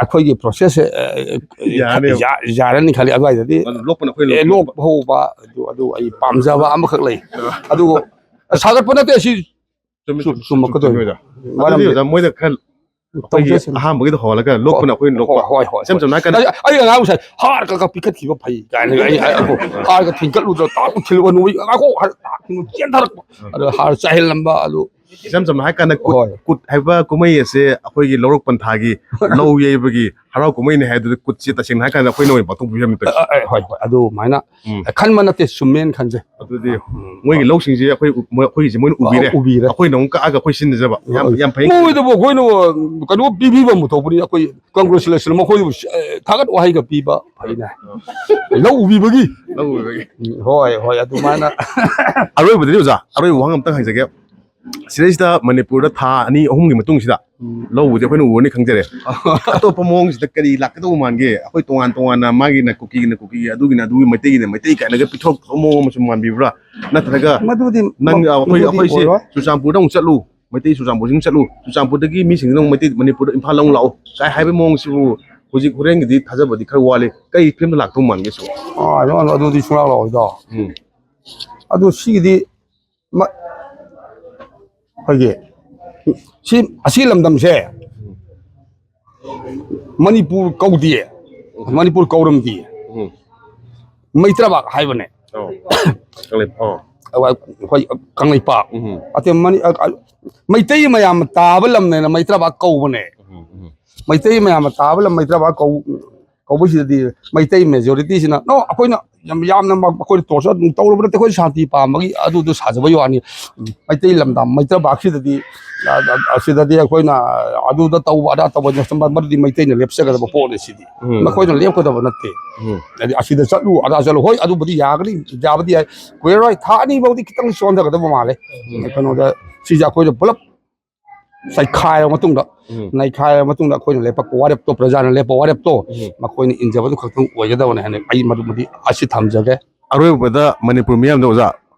ꯑꯩꯈꯣꯏꯒꯤ ꯄ꯭ꯔꯣꯁꯦꯁꯁꯦ, ꯑ, ꯌꯥꯔꯅꯦꯕ꯫ ꯌꯥ- ꯌꯥꯔꯅꯤ ꯈꯜꯂꯤ꯫ ꯑꯗꯨꯋꯥꯏꯗꯗꯤ ꯑꯗꯨ ꯂꯣꯛꯄꯅ ꯑꯩꯈꯣꯏ ꯑꯦ, ꯂꯣꯛ- ꯂꯣꯛ ꯍꯧꯕ ꯑꯗꯨ ꯑꯗꯨ ꯑꯩ ꯄꯥꯝꯖꯕ ꯑꯃꯈꯛ ꯂꯩ꯫ ꯑꯗꯨꯕꯨ ꯁꯥꯒꯠꯄ ꯅꯠꯇꯦ ꯁꯤ꯫ ꯆꯨꯝꯃꯤ, ꯆꯨꯝ- ꯆꯨꯝꯃꯤ, ꯆꯨꯝꯃꯛꯀꯗꯣꯏꯅꯤ꯫ ꯆꯨꯝꯃꯤ, ꯑꯣꯖꯥ꯫ ꯃꯔꯝꯗꯤ ꯑꯗꯨꯗꯤ ꯑꯣꯖꯥ, ꯃꯣꯏꯗ ꯈꯔ ꯑꯩꯈꯣꯏꯒꯤ ꯇꯧꯖꯁꯅꯨ꯫ ꯑꯍꯥꯟꯕꯒꯤꯗ ꯍꯧꯍꯜꯂꯒ ꯂꯣꯛꯄꯅ ꯑꯩꯈꯣꯏꯅ ꯂꯣꯛꯄ꯫ ꯍꯣꯏ, ꯍꯣꯏ, ꯍꯣꯏ꯫ ꯏꯆꯝ ꯆꯝꯅ ꯍꯥꯏ ꯀꯥꯟꯗ ꯑꯩ ꯑꯩ ꯑꯉꯥꯡ ꯉꯁꯥꯏ ꯍꯥꯔꯒ ꯄꯤꯈꯠꯈꯤꯕ ꯐꯩ ꯀꯥꯏꯅ ꯑꯩ ꯑꯩ- ꯑꯩ ꯍꯥꯔꯒ ꯊꯤꯟꯀꯠꯂꯨꯗ ꯇꯥꯛ ꯊꯤꯜꯂꯨꯕ ꯅꯨꯃꯤꯠ ꯉꯥꯏꯈꯣ ꯍꯥꯔ ꯇꯥꯛ ꯊꯤꯜꯂꯨ ꯆꯦꯟꯊꯔꯛꯄ꯫ ꯑꯗꯣ ꯍꯥꯔ ꯆꯥꯏꯍꯜꯂꯝꯕ ꯑꯗꯨ ꯏꯆꯝ ꯆꯝꯅ ꯍꯥꯏ ꯀꯥꯟꯗ ꯀꯨꯠ ꯍꯣꯏ꯫ ꯀꯨꯠ ꯍꯥꯏꯕ ꯀꯨꯝꯍꯩ ꯑꯁꯦ ꯑꯩꯈꯣꯏꯒꯤ ꯂꯧꯔꯣꯛ ꯄꯟꯊꯥꯒꯤ ꯂꯧ ꯌꯩꯕꯒꯤ ꯍꯔꯥꯎ ꯀꯨꯝꯍꯩꯅꯤ ꯍꯥꯏꯗꯨꯗꯤ ꯀꯨꯠꯁꯦ ꯇꯁꯦꯡꯅ ꯍꯥꯏ ꯀꯥꯟꯗ ꯑꯩꯈꯣꯏꯅ ꯑꯣꯏꯅ ꯄꯥꯡꯊꯣꯛꯄꯤꯔꯝꯃꯤ꯫ ꯑ, ꯑ, ꯍꯣꯏ, ꯍꯣꯏ, ꯑꯗꯨꯃꯥꯏꯅ ꯎꯝ. ꯈꯟꯕ ꯅꯠꯇꯦ, ꯆꯨꯝꯃꯦꯅ ꯈꯟꯖꯩ꯫ ꯑꯗꯨꯗꯤ ꯃꯣꯏꯒꯤ ꯂꯧꯁꯤꯡꯁꯦ ꯑꯩꯈꯣꯏ ꯃꯣꯏ- ꯑꯩꯈꯣꯏꯒꯤꯁꯦ ꯃꯣꯏꯅ ꯎꯕꯤꯔꯦ꯫ ꯎꯕꯤꯔꯦ꯫ ꯑꯩꯈꯣꯏꯅ ꯑꯃꯨꯛ ꯀꯛꯑꯒ ꯑꯩꯈꯣꯏ ꯁꯤꯖꯤꯟꯅꯖꯕ꯫ ꯌꯥꯝ ꯌꯥꯝ ꯐꯩ꯫ ꯃꯣꯏꯗꯕꯨ ꯑꯩꯈꯣꯏꯅ ꯀꯩꯅꯣ ꯄꯤꯕꯤꯕ ꯑꯃ ꯊꯣꯛꯄꯅꯤ꯫ ꯑꯩꯈꯣꯏ ꯀꯪꯒ꯭ꯔꯦꯆꯨꯂꯦꯁꯟ ꯃꯈꯣꯏꯗꯕꯨ, ꯑꯦ, ꯊꯥꯒꯠ ꯋꯥꯍꯩꯒ ꯄꯤꯕ ꯐꯩꯅꯦ꯫ ꯂꯧ ꯎꯕꯤꯕꯒꯤ꯫ ꯂꯧ ꯎꯕꯤꯕꯒꯤ꯫ ꯎꯝ, ꯍꯣꯏ, ꯍꯣꯏ, ꯑꯗꯨꯃꯥꯏꯅ꯫ ꯑꯔꯣꯏꯕꯗꯗꯤ ꯑꯣꯖꯥ, ꯑꯔꯣꯏꯕ ꯋꯥꯍꯪ ꯑꯝꯇꯪ ꯍꯪꯖꯒꯦ꯫ ꯁꯤꯗꯩꯁꯤꯗ ꯃꯅꯤꯄꯨꯔꯗ ꯊꯥ ꯑꯅꯤ ꯑꯍꯨꯝꯒꯤ ꯃꯇꯨꯡꯁꯤꯗ ꯎꯝ. ꯂꯧ ꯎꯕꯁꯦ ꯑꯩꯈꯣꯏꯅ ꯎꯔꯅꯤ ꯈꯪꯖꯔꯦ꯫ ꯑꯇꯣꯞꯄ ꯃꯑꯣꯡꯁꯤꯗ ꯀꯔꯤ ꯂꯥꯛꯀꯗꯧꯕ ꯃꯥꯟꯒꯦ? ꯑꯩꯈꯣꯏ ꯇꯣꯉꯥꯟ ꯇꯣꯉꯥꯟꯅ ꯃꯥꯒꯤꯅ ꯀꯨꯀꯤꯒꯤꯅ ꯀꯨꯀꯤꯒꯤ, ꯑꯗꯨꯒꯤꯅ ꯑꯗꯨꯒꯤ, ꯃꯩꯇꯩꯒꯤꯅ ꯃꯩꯇꯩ ꯀꯥꯏꯅꯒ ꯄꯤꯊꯣꯔꯛꯄ ꯃꯑꯣꯡ ꯑꯃ ꯁꯨꯝ ꯃꯥꯟꯕꯤꯕ꯭ꯔꯥ? ꯅꯠꯇ꯭ꯔꯒ ꯃꯗꯨꯗꯤ ꯅꯪ ꯑꯩꯈꯣꯏ ꯃꯗꯨꯗꯤ ꯑꯩꯈꯣꯏꯁꯦ ꯑꯣꯏꯔꯣꯏ꯫ ꯆꯨꯔꯆꯥꯟꯄꯨꯔꯗ ꯑꯃꯨꯛ ꯆꯠꯂꯨ, ꯃꯩꯇꯩ ꯆꯨꯔꯆꯥꯟꯄꯨꯔꯁꯤ ꯑꯃꯨꯛ ꯆꯠꯂꯨ, ꯆꯨꯔꯆꯥꯟꯄꯨꯔꯗꯒꯤ ꯃꯤꯁꯤꯡꯁꯤꯅ ꯑꯃꯨꯛ ꯃꯩꯇꯩ ꯃꯅꯤꯄꯨꯔꯗ ꯏꯝꯐꯥꯜꯗ ꯑꯃꯨꯛ ꯂꯥꯛꯑꯣ ꯀꯥꯏ ꯍꯥꯏꯕ ꯃꯑꯣꯡꯁꯤꯕꯨ ꯍꯧꯖꯤꯛ ꯍꯣꯔꯦꯟꯒꯤꯗꯤ ꯊꯥꯖꯕꯗꯤ ꯈꯔ ꯋꯥꯠꯂꯤ꯫ ꯀꯩ ꯐꯤꯕꯝꯗ ꯂꯥꯛꯇꯧ ꯃꯥꯟꯒꯦ ꯁꯤꯕꯨ? ꯑꯥ, ꯑꯗꯨ- ꯑꯗꯨꯗꯤ ꯁꯨꯡꯂꯥꯛ ꯂꯥꯛꯑꯣꯏꯗꯣ꯫ ꯎꯝ. ꯑꯗꯨ ꯁꯤꯒꯤꯗꯤ ꯃ- ꯑꯩꯈꯣꯏꯒꯤ ꯁꯤ ꯑꯁꯤ ꯂꯝꯗꯝꯁꯦ ꯃꯅꯤꯄꯨꯔ ꯀꯧꯗꯤꯌꯦ, ꯃꯅꯤꯄꯨꯔ ꯀꯧꯔꯝꯗꯤꯌꯦ, ꯎꯝ. ꯃꯩꯇ꯭ꯔꯕꯥꯛ ꯍꯥꯏꯕꯅꯦ꯫ ꯑꯣ. ꯀꯪꯂꯩ-, ꯑꯣ꯫ ꯑꯩꯈꯣꯏ ꯀꯪꯂꯩꯄꯥꯛ꯫ ꯎꯝ꯫ ꯑꯇꯩ ꯃꯅꯤ-, ꯑ, ꯑ, ꯃꯩꯇꯩ ꯃꯌꯥꯝ ꯇꯥꯕ ꯂꯝꯅꯦꯅ ꯃꯩꯇ꯭ꯔꯕꯥꯛ ꯀꯧꯕꯅꯦ꯫ ꯎꯝ, ꯎꯝ꯫ ꯃꯩꯇꯩ ꯃꯌꯥꯝꯅ ꯇꯥꯕ ꯂꯝ ꯃꯩꯇ꯭ꯔꯕꯥꯛ ꯀꯧ-, ꯀꯧꯕꯁꯤꯗꯗꯤ ꯃꯩꯇꯩ majority ꯁꯤꯅ, "No, ꯑꯩꯈꯣꯏꯅ ꯌꯥꯝ, ꯌꯥꯝꯅ ꯃ-, ꯑꯩꯈꯣꯏꯅ torture ꯑꯗꯨꯝ ꯇꯧꯔꯨꯕ ꯅꯠꯇꯦ, ꯑꯩꯈꯣꯏ ꯁꯥꯟꯇꯤ ꯄꯥꯝꯕꯒꯤ ꯑꯗꯨꯗꯣ ꯁꯥꯖꯕꯒꯤ ꯋꯥꯅꯤ꯫ ꯃꯩꯇꯩ ꯂꯝꯗꯝ ꯃꯩꯇ꯭ꯔꯕꯥꯛꯁꯤꯗꯗꯤ, ꯑ, ꯑ, ꯑꯁꯤꯗꯗꯤ ꯑꯩꯈꯣꯏꯅ ꯑꯗꯨꯗ ꯇꯧꯕ, ꯑꯗꯥ ꯇꯧꯕ, ꯃꯗꯨꯗꯤ ꯃꯩꯇꯩꯅ ꯂꯦꯞꯆꯒꯗꯕ ꯄꯣꯠꯅꯤ ꯁꯤꯗꯤ꯫ ꯎꯝ꯫ ꯃꯈꯣꯏꯅ ꯂꯦꯞꯀꯗꯕ ꯅꯠꯇꯦ꯫ ꯎꯝ꯫ ꯍꯥꯏꯗꯤ ꯑꯁꯤꯗ ꯆꯠꯂꯨ, ꯑꯗꯥ ꯆꯠꯂꯨ, ꯍꯣꯏ, ꯑꯗꯨꯕꯨꯗꯤ ꯌꯥꯒꯅꯤ, ꯌꯥꯕꯗꯤ ꯌꯥꯏ, ꯀꯨꯏꯔꯔꯣꯏ, ꯊꯥ ꯑꯅꯤ ꯐꯥꯎꯗꯤ ꯈꯤꯇꯪ ꯆꯣꯟꯊꯒꯗꯕ ꯃꯥꯜꯂꯦ꯫ ꯎꯝ꯫ ꯀꯩꯅꯣꯗ, ꯁꯤꯁꯦ ꯑꯩꯈꯣꯏꯗ ꯄꯨꯂꯞ ꯆꯩꯈꯥꯏꯔꯕ ꯃꯇꯨꯡꯗ, ꯎꯝ꯫ ꯅꯩꯈꯥꯏꯔꯕ ꯃꯇꯨꯡꯗ ꯑꯩꯈꯣꯏꯅ ꯂꯦꯞꯄꯛꯄ ꯋꯥꯔꯦꯞꯇꯣ, ꯄ꯭ꯔꯖꯥꯅ ꯂꯦꯞꯄ ꯋꯥꯔꯦꯞꯇꯣ, ꯎꯝ꯫ ꯃꯈꯣꯏꯅ ꯏꯟꯖꯕꯗꯨ ꯈꯛꯇꯪ ꯑꯣꯏꯒꯗꯕꯅꯤ ꯍꯥꯏꯅ ꯑꯩ ꯃꯗꯨꯃꯗꯤ ꯑꯁꯤ ꯊꯝꯖꯒꯦ꯫ ꯑꯔꯣꯏꯕꯗ ꯃꯅꯤꯄꯨꯔ ꯃꯤꯌꯥꯝꯗ ꯑꯣꯖꯥ,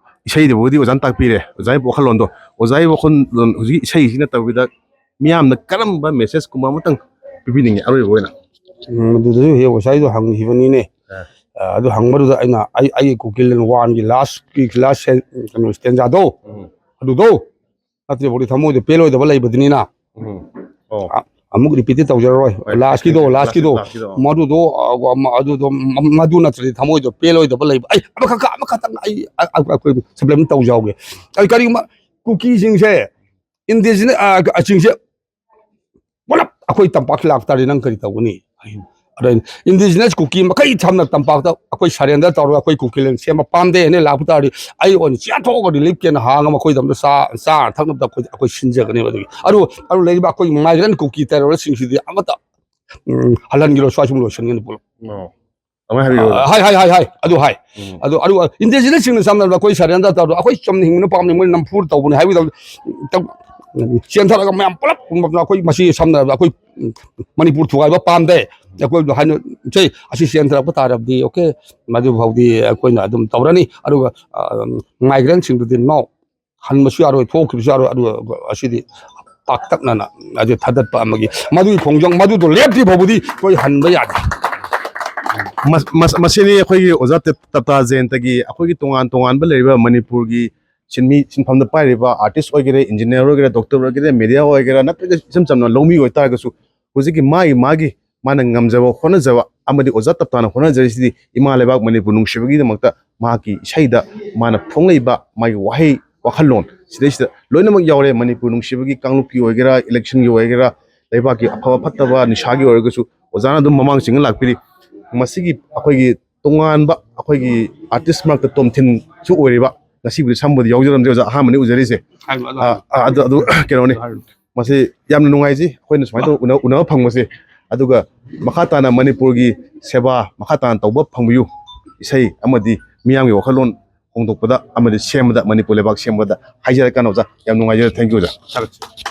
ꯏꯁꯩꯗꯨꯕꯨꯗꯤ ꯑꯣꯖꯥꯅ ꯇꯥꯛꯄꯤꯔꯦ, ꯑꯣꯖꯥꯒꯤ ꯋꯥꯈꯜꯂꯣꯟꯗꯣ, ꯑꯣꯖꯥꯒꯤ ꯋꯥꯈꯜꯂꯣꯟ ꯍꯧꯖꯤꯛ ꯏꯁꯩꯁꯤꯅ ꯇꯧꯕꯗ ꯃꯤꯌꯥꯝꯅ ꯀꯔꯝꯕ message ꯀꯨꯝꯕ ꯑꯃꯇꯪ ꯄꯤꯕꯤꯅꯤꯡꯉꯤ ꯑꯔꯣꯏꯕ ꯑꯣꯏꯅ? ꯎꯝ, ꯑꯗꯨꯗꯁꯨ ꯍꯦꯛ ꯉꯁꯥꯏꯗꯣ ꯍꯪꯈꯤꯕꯅꯤꯅꯦ꯫ ꯑ꯫ ꯑ, ꯑꯗꯨ ꯍꯪꯕꯗꯨꯗ ꯑꯩꯅ ꯑꯩ, ꯑꯩꯒꯤ ꯀꯨꯀꯤꯂꯦꯟ one ꯒꯤ last ꯀꯤ, last ꯁꯦ-, ꯀꯩꯅꯣ, stanza ꯗꯣ, ꯎꯝ꯫ ꯑꯗꯨꯗꯣ ꯅꯠꯇ꯭ꯔꯤꯐꯥꯎꯗꯤ ꯊꯃꯣꯏꯗꯣ ꯄꯦꯜꯂꯣꯏꯗꯕ ꯂꯩꯕꯗꯨꯅꯤꯅ꯫ ꯎꯝ꯫ ꯑꯣ꯫ ꯑ-, ꯑꯃꯨꯛ repeat ꯇꯤ ꯇꯧꯖꯔꯔꯣꯏ꯫ ꯍꯣꯏ, last ꯀꯤꯗꯣ, last ꯀꯤꯗꯣ, last ꯀꯤꯗꯣ, last ꯀꯤꯗꯣ꯫ ꯃꯗꯨꯗꯣ, ꯑ, ꯃ-, ꯑꯗꯨꯗꯣ, ꯃ-, ꯃꯗꯨ ꯅꯠꯇ꯭ꯔꯗꯤ ꯊꯃꯣꯏꯗꯣ ꯄꯦꯜꯂꯣꯏꯗꯕ ꯂꯩꯕ꯫ ꯑꯩ ꯑꯃꯈꯛ, ꯑꯃꯈꯛꯇꯪ ꯑꯩ, ꯑ-, ꯑ-, ꯑꯩꯈꯣꯏ supplement ꯇꯧꯖꯍꯧꯒꯦ꯫ ꯑꯩ ꯀꯔꯤꯒꯨꯝꯕ ꯀꯨꯀꯤꯁꯤꯡꯁꯦ indigenous, ꯑ, ꯑꯁꯤꯡꯁꯦ ꯄꯨꯂꯞ ꯑꯩꯈꯣꯏ ꯇꯝꯄꯥꯛꯁꯤ ꯂꯥꯛꯄ ꯇꯥꯔꯗꯤ ꯅꯪ ꯀꯔꯤ ꯇꯧꯒꯅꯤ? ꯑꯗ indigenous ꯀꯨꯀꯤ ꯃꯈꯩ ꯊꯝꯅ ꯇꯝꯄꯥꯛꯇ ꯑꯩꯈꯣꯏ surrender ꯇꯧꯔꯒ ꯑꯩꯈꯣꯏ ꯀꯨꯀꯤꯂꯦꯟ ꯁꯦꯝꯕ ꯄꯥꯝꯗꯦ ꯍꯥꯏꯅ ꯂꯥꯛꯄ ꯇꯥꯔꯗꯤ ꯑꯩ ꯑꯣꯏꯅ ꯆꯦꯟꯊꯣꯛꯑꯒ relief camp ꯍꯥꯡꯉꯒ ꯃꯈꯣꯏꯗꯃꯛꯇ ꯆꯥ-, ꯆꯥꯅ ꯊꯛꯅꯕꯗ ꯑꯩꯈꯣꯏ, ꯑꯩꯈꯣꯏ ꯁꯤꯟꯖꯒꯅꯦꯕ꯫ ꯑꯗꯨꯒꯤ ꯑꯗꯨ, ꯑꯗꯨ ꯂꯩꯔꯤꯕ ꯑꯩꯈꯣꯏ migrant ꯀꯨꯀꯤ terrorist ꯁꯤꯡꯁꯤꯗꯤ ꯑꯃꯠꯇ, ꯎꯝ, ꯍꯜꯍꯟꯈꯤꯔꯣꯏ, ꯁ꯭ꯋꯥꯏꯁꯨꯝ ꯂꯣꯏꯁꯤꯟꯒꯅꯤ ꯄꯨꯂꯞ꯫ ꯑꯣ꯫ ꯑꯗꯨꯃꯥꯏꯅ ꯍꯥꯏꯕꯤꯌꯨ꯫ ꯑ, ꯍꯥꯏ, ꯍꯥꯏ, ꯍꯥꯏ, ꯍꯥꯏ, ꯑꯗꯨ ꯍꯥꯏ꯫ ꯎꯝ꯫ ꯑꯗꯨ, ꯑꯗꯨ indigenous ꯁꯤꯡꯅ ꯁꯝꯅ ꯍꯥꯏꯔꯕꯗ ꯑꯩꯈꯣꯏ surrender ꯇꯧꯔꯣ, ꯑꯩꯈꯣꯏ ꯆꯨꯝꯅ ꯍꯤꯡꯕꯅ ꯄꯥꯝꯅꯤ, ꯃꯣꯏ ꯅꯝꯐꯨꯗ ꯇꯧꯕꯅꯤ ꯍꯥꯏꯕꯒꯤ ꯇꯧ-, ꯆꯦꯟꯊꯔꯒ ꯃꯌꯥꯝ ꯄꯨꯂꯞ ꯑꯩꯈꯣꯏ ꯃꯁꯤ ꯁꯝꯅ ꯍꯥꯏꯔꯕꯗ ꯑꯩꯈꯣꯏ ꯃꯅꯤꯄꯨꯔ ꯊꯨꯒꯥꯏꯕ ꯄꯥꯝꯗꯦ꯫ ꯑꯩꯈꯣꯏ ꯍꯥꯏꯅ ꯁꯤ ꯆꯦꯟꯊꯔꯛꯄ ꯇꯥꯔꯕꯗꯤ, okay, ꯃꯗꯨ ꯐꯥꯎꯗꯤ ꯑꯩꯈꯣꯏꯅ ꯑꯗꯨꯝ ꯇꯧꯔꯅꯤ꯫ ꯑꯗꯨꯒ, ꯑ, migrant ꯁꯤꯡꯗꯨꯗꯤ no, ꯍꯟꯕꯁꯨ ꯌꯥꯔꯣꯏ, ꯊꯣꯛꯈꯤꯕꯁꯨ ꯌꯥꯔꯣꯏ꯫ ꯑꯗꯨꯒ ꯑꯁꯤꯗꯤ ꯄꯥꯛꯇꯛꯅꯅ ꯑꯗꯨ ꯊꯥꯗꯠꯄ ꯑꯃꯒꯤ ꯃꯗꯨꯒꯤ ꯈꯣꯡꯖꯪ ꯃꯗꯨꯗꯣ ꯂꯦꯞꯇ꯭ꯔꯤ ꯐꯥꯎꯕꯗꯤ ꯑꯩꯈꯣꯏ ꯍꯟꯕ ꯌꯥꯗꯦ꯫ ꯃꯁ-, ꯃꯁ-, ꯃꯁꯤꯅꯤ ꯑꯩꯈꯣꯏꯒꯤ ꯑꯣꯖꯥ ꯇꯞ-, ꯇꯞꯇꯥ ꯖꯌꯟꯇꯒꯤ ꯑꯩꯈꯣꯏꯒꯤ ꯇꯣꯉꯥꯟ ꯇꯣꯉꯥꯟꯕ ꯂꯩꯔꯤꯕ ꯃꯅꯤꯄꯨꯔꯒꯤ ꯁꯤꯟꯃꯤ ꯁꯤꯟꯐꯝꯗ ꯄꯥꯏꯔꯤꯕ artist ꯑꯣꯏꯒꯦꯔꯥ, engineer ꯑꯣꯏꯒꯦꯔꯥ, doctor ꯑꯣꯏꯒꯦꯔꯥ, media ꯑꯣꯏꯒꯦꯔꯥ, ꯅꯠꯇ꯭ꯔꯒ ꯏꯆꯝ ꯆꯝꯅ ꯂꯧꯃꯤ ꯑꯣꯏꯇꯥꯔꯒꯁꯨ ꯍꯧꯖꯤꯛꯀꯤ ꯃꯥꯒꯤ, ꯃꯥꯒꯤ ꯃꯥꯅ ꯉꯝꯖꯕ ꯍꯣꯠꯅꯖꯕ ꯑꯃꯗꯤ ꯑꯣꯖꯥ ꯇꯞꯇꯥꯅ ꯍꯣꯠꯅꯖꯔꯤꯁꯤꯗꯤ ꯏꯃꯥ ꯂꯩꯕꯥꯛ ꯃꯅꯤꯄꯨꯔ ꯅꯨꯡꯁꯤꯕꯒꯤꯗꯃꯛꯇ ꯃꯍꯥꯛꯀꯤ ꯏꯁꯩꯗ ꯃꯥꯅ ꯐꯣꯡꯂꯛꯏꯕ ꯃꯥꯒꯤ ꯋꯥꯍꯩ ꯋꯥꯈꯜꯂꯣꯟ ꯁꯤꯗꯩꯁꯤꯗ ꯂꯣꯏꯅꯃꯛ ꯌꯥꯎꯔꯦ꯫ ꯃꯅꯤꯄꯨꯔ ꯅꯨꯡꯁꯤꯕꯒꯤ, ꯀꯥꯡꯂꯨꯞꯀꯤ ꯑꯣꯏꯒꯦꯔꯥ, ꯏꯂꯦꯛꯁꯟꯒꯤ ꯑꯣꯏꯒꯦꯔꯥ, ꯂꯩꯕꯥꯛꯀꯤ ꯑꯐꯕ ꯐꯠꯇꯕ, ꯅꯤꯁꯥꯒꯤ ꯑꯣꯏꯔꯒꯁꯨ ꯑꯣꯖꯥꯅ ꯑꯗꯨꯝ ꯃꯃꯥꯡ ꯆꯤꯡꯉ ꯂꯥꯛꯄꯤꯔꯤ꯫ ꯃꯁꯤꯒꯤ ꯑꯩꯈꯣꯏꯒꯤ ꯇꯣꯉꯥꯟꯕ ꯑꯩꯈꯣꯏꯒꯤ ꯑꯥꯔꯇꯤꯁ ꯃꯔꯛꯇ ꯇꯣꯞ ꯇꯦꯟꯁꯨ ꯑꯣꯏꯔꯤꯕ, ꯉꯁꯤꯕꯨꯗꯤ ꯁꯝꯕꯨꯗꯤ ꯌꯥꯎꯖꯔꯝꯗꯦ ꯑꯣꯖꯥ, ꯑꯍꯥꯟꯕꯅꯤ ꯎꯖꯔꯤꯁꯦ꯫ ꯍꯥꯏꯕ ꯑꯗꯣ꯫ ꯑꯥ, ꯑꯥ, ꯑꯗꯨ, ꯑꯗꯨ ꯀꯩꯅꯣꯅꯤ꯫ ꯍꯥꯏꯔꯣ꯫ ꯃꯁꯤ ꯌꯥꯝꯅ ꯅꯨꯡꯉꯥꯏꯖꯩ ꯑꯩꯈꯣꯏꯅ ꯁꯨꯃꯥꯏꯅ ꯇꯧ-, ꯎꯅ-, ꯎꯅꯕ ꯐꯪꯕꯁꯦ꯫ ꯑꯗꯨꯒ ꯃꯈꯥ ꯇꯥꯅ ꯃꯅꯤꯄꯨꯔꯒꯤ ꯁꯦꯕꯥ ꯃꯈꯥ ꯇꯥꯅ ꯇꯧꯕ ꯐꯪꯕꯤꯌꯨ꯫ ꯏꯁꯩ ꯑꯃꯗꯤ ꯃꯤꯌꯥꯝꯒꯤ ꯋꯥꯈꯜꯂꯣꯟ ꯍꯣꯡꯗꯣꯛꯄꯗ ꯑꯃꯗꯤ ꯁꯦꯝꯕꯗ, ꯃꯅꯤꯄꯨꯔ ꯂꯩꯕꯥꯛ ꯁꯦꯝꯕꯗ ꯍꯥꯏꯖꯔꯀꯥꯟꯗ ꯑꯣꯖꯥ, ꯌꯥꯝ ꯅꯨꯡꯉꯥꯏꯖꯔꯦ꯫ Thank you ꯑꯣꯖꯥ꯫ ꯊꯥꯒꯠꯆꯔꯤ꯫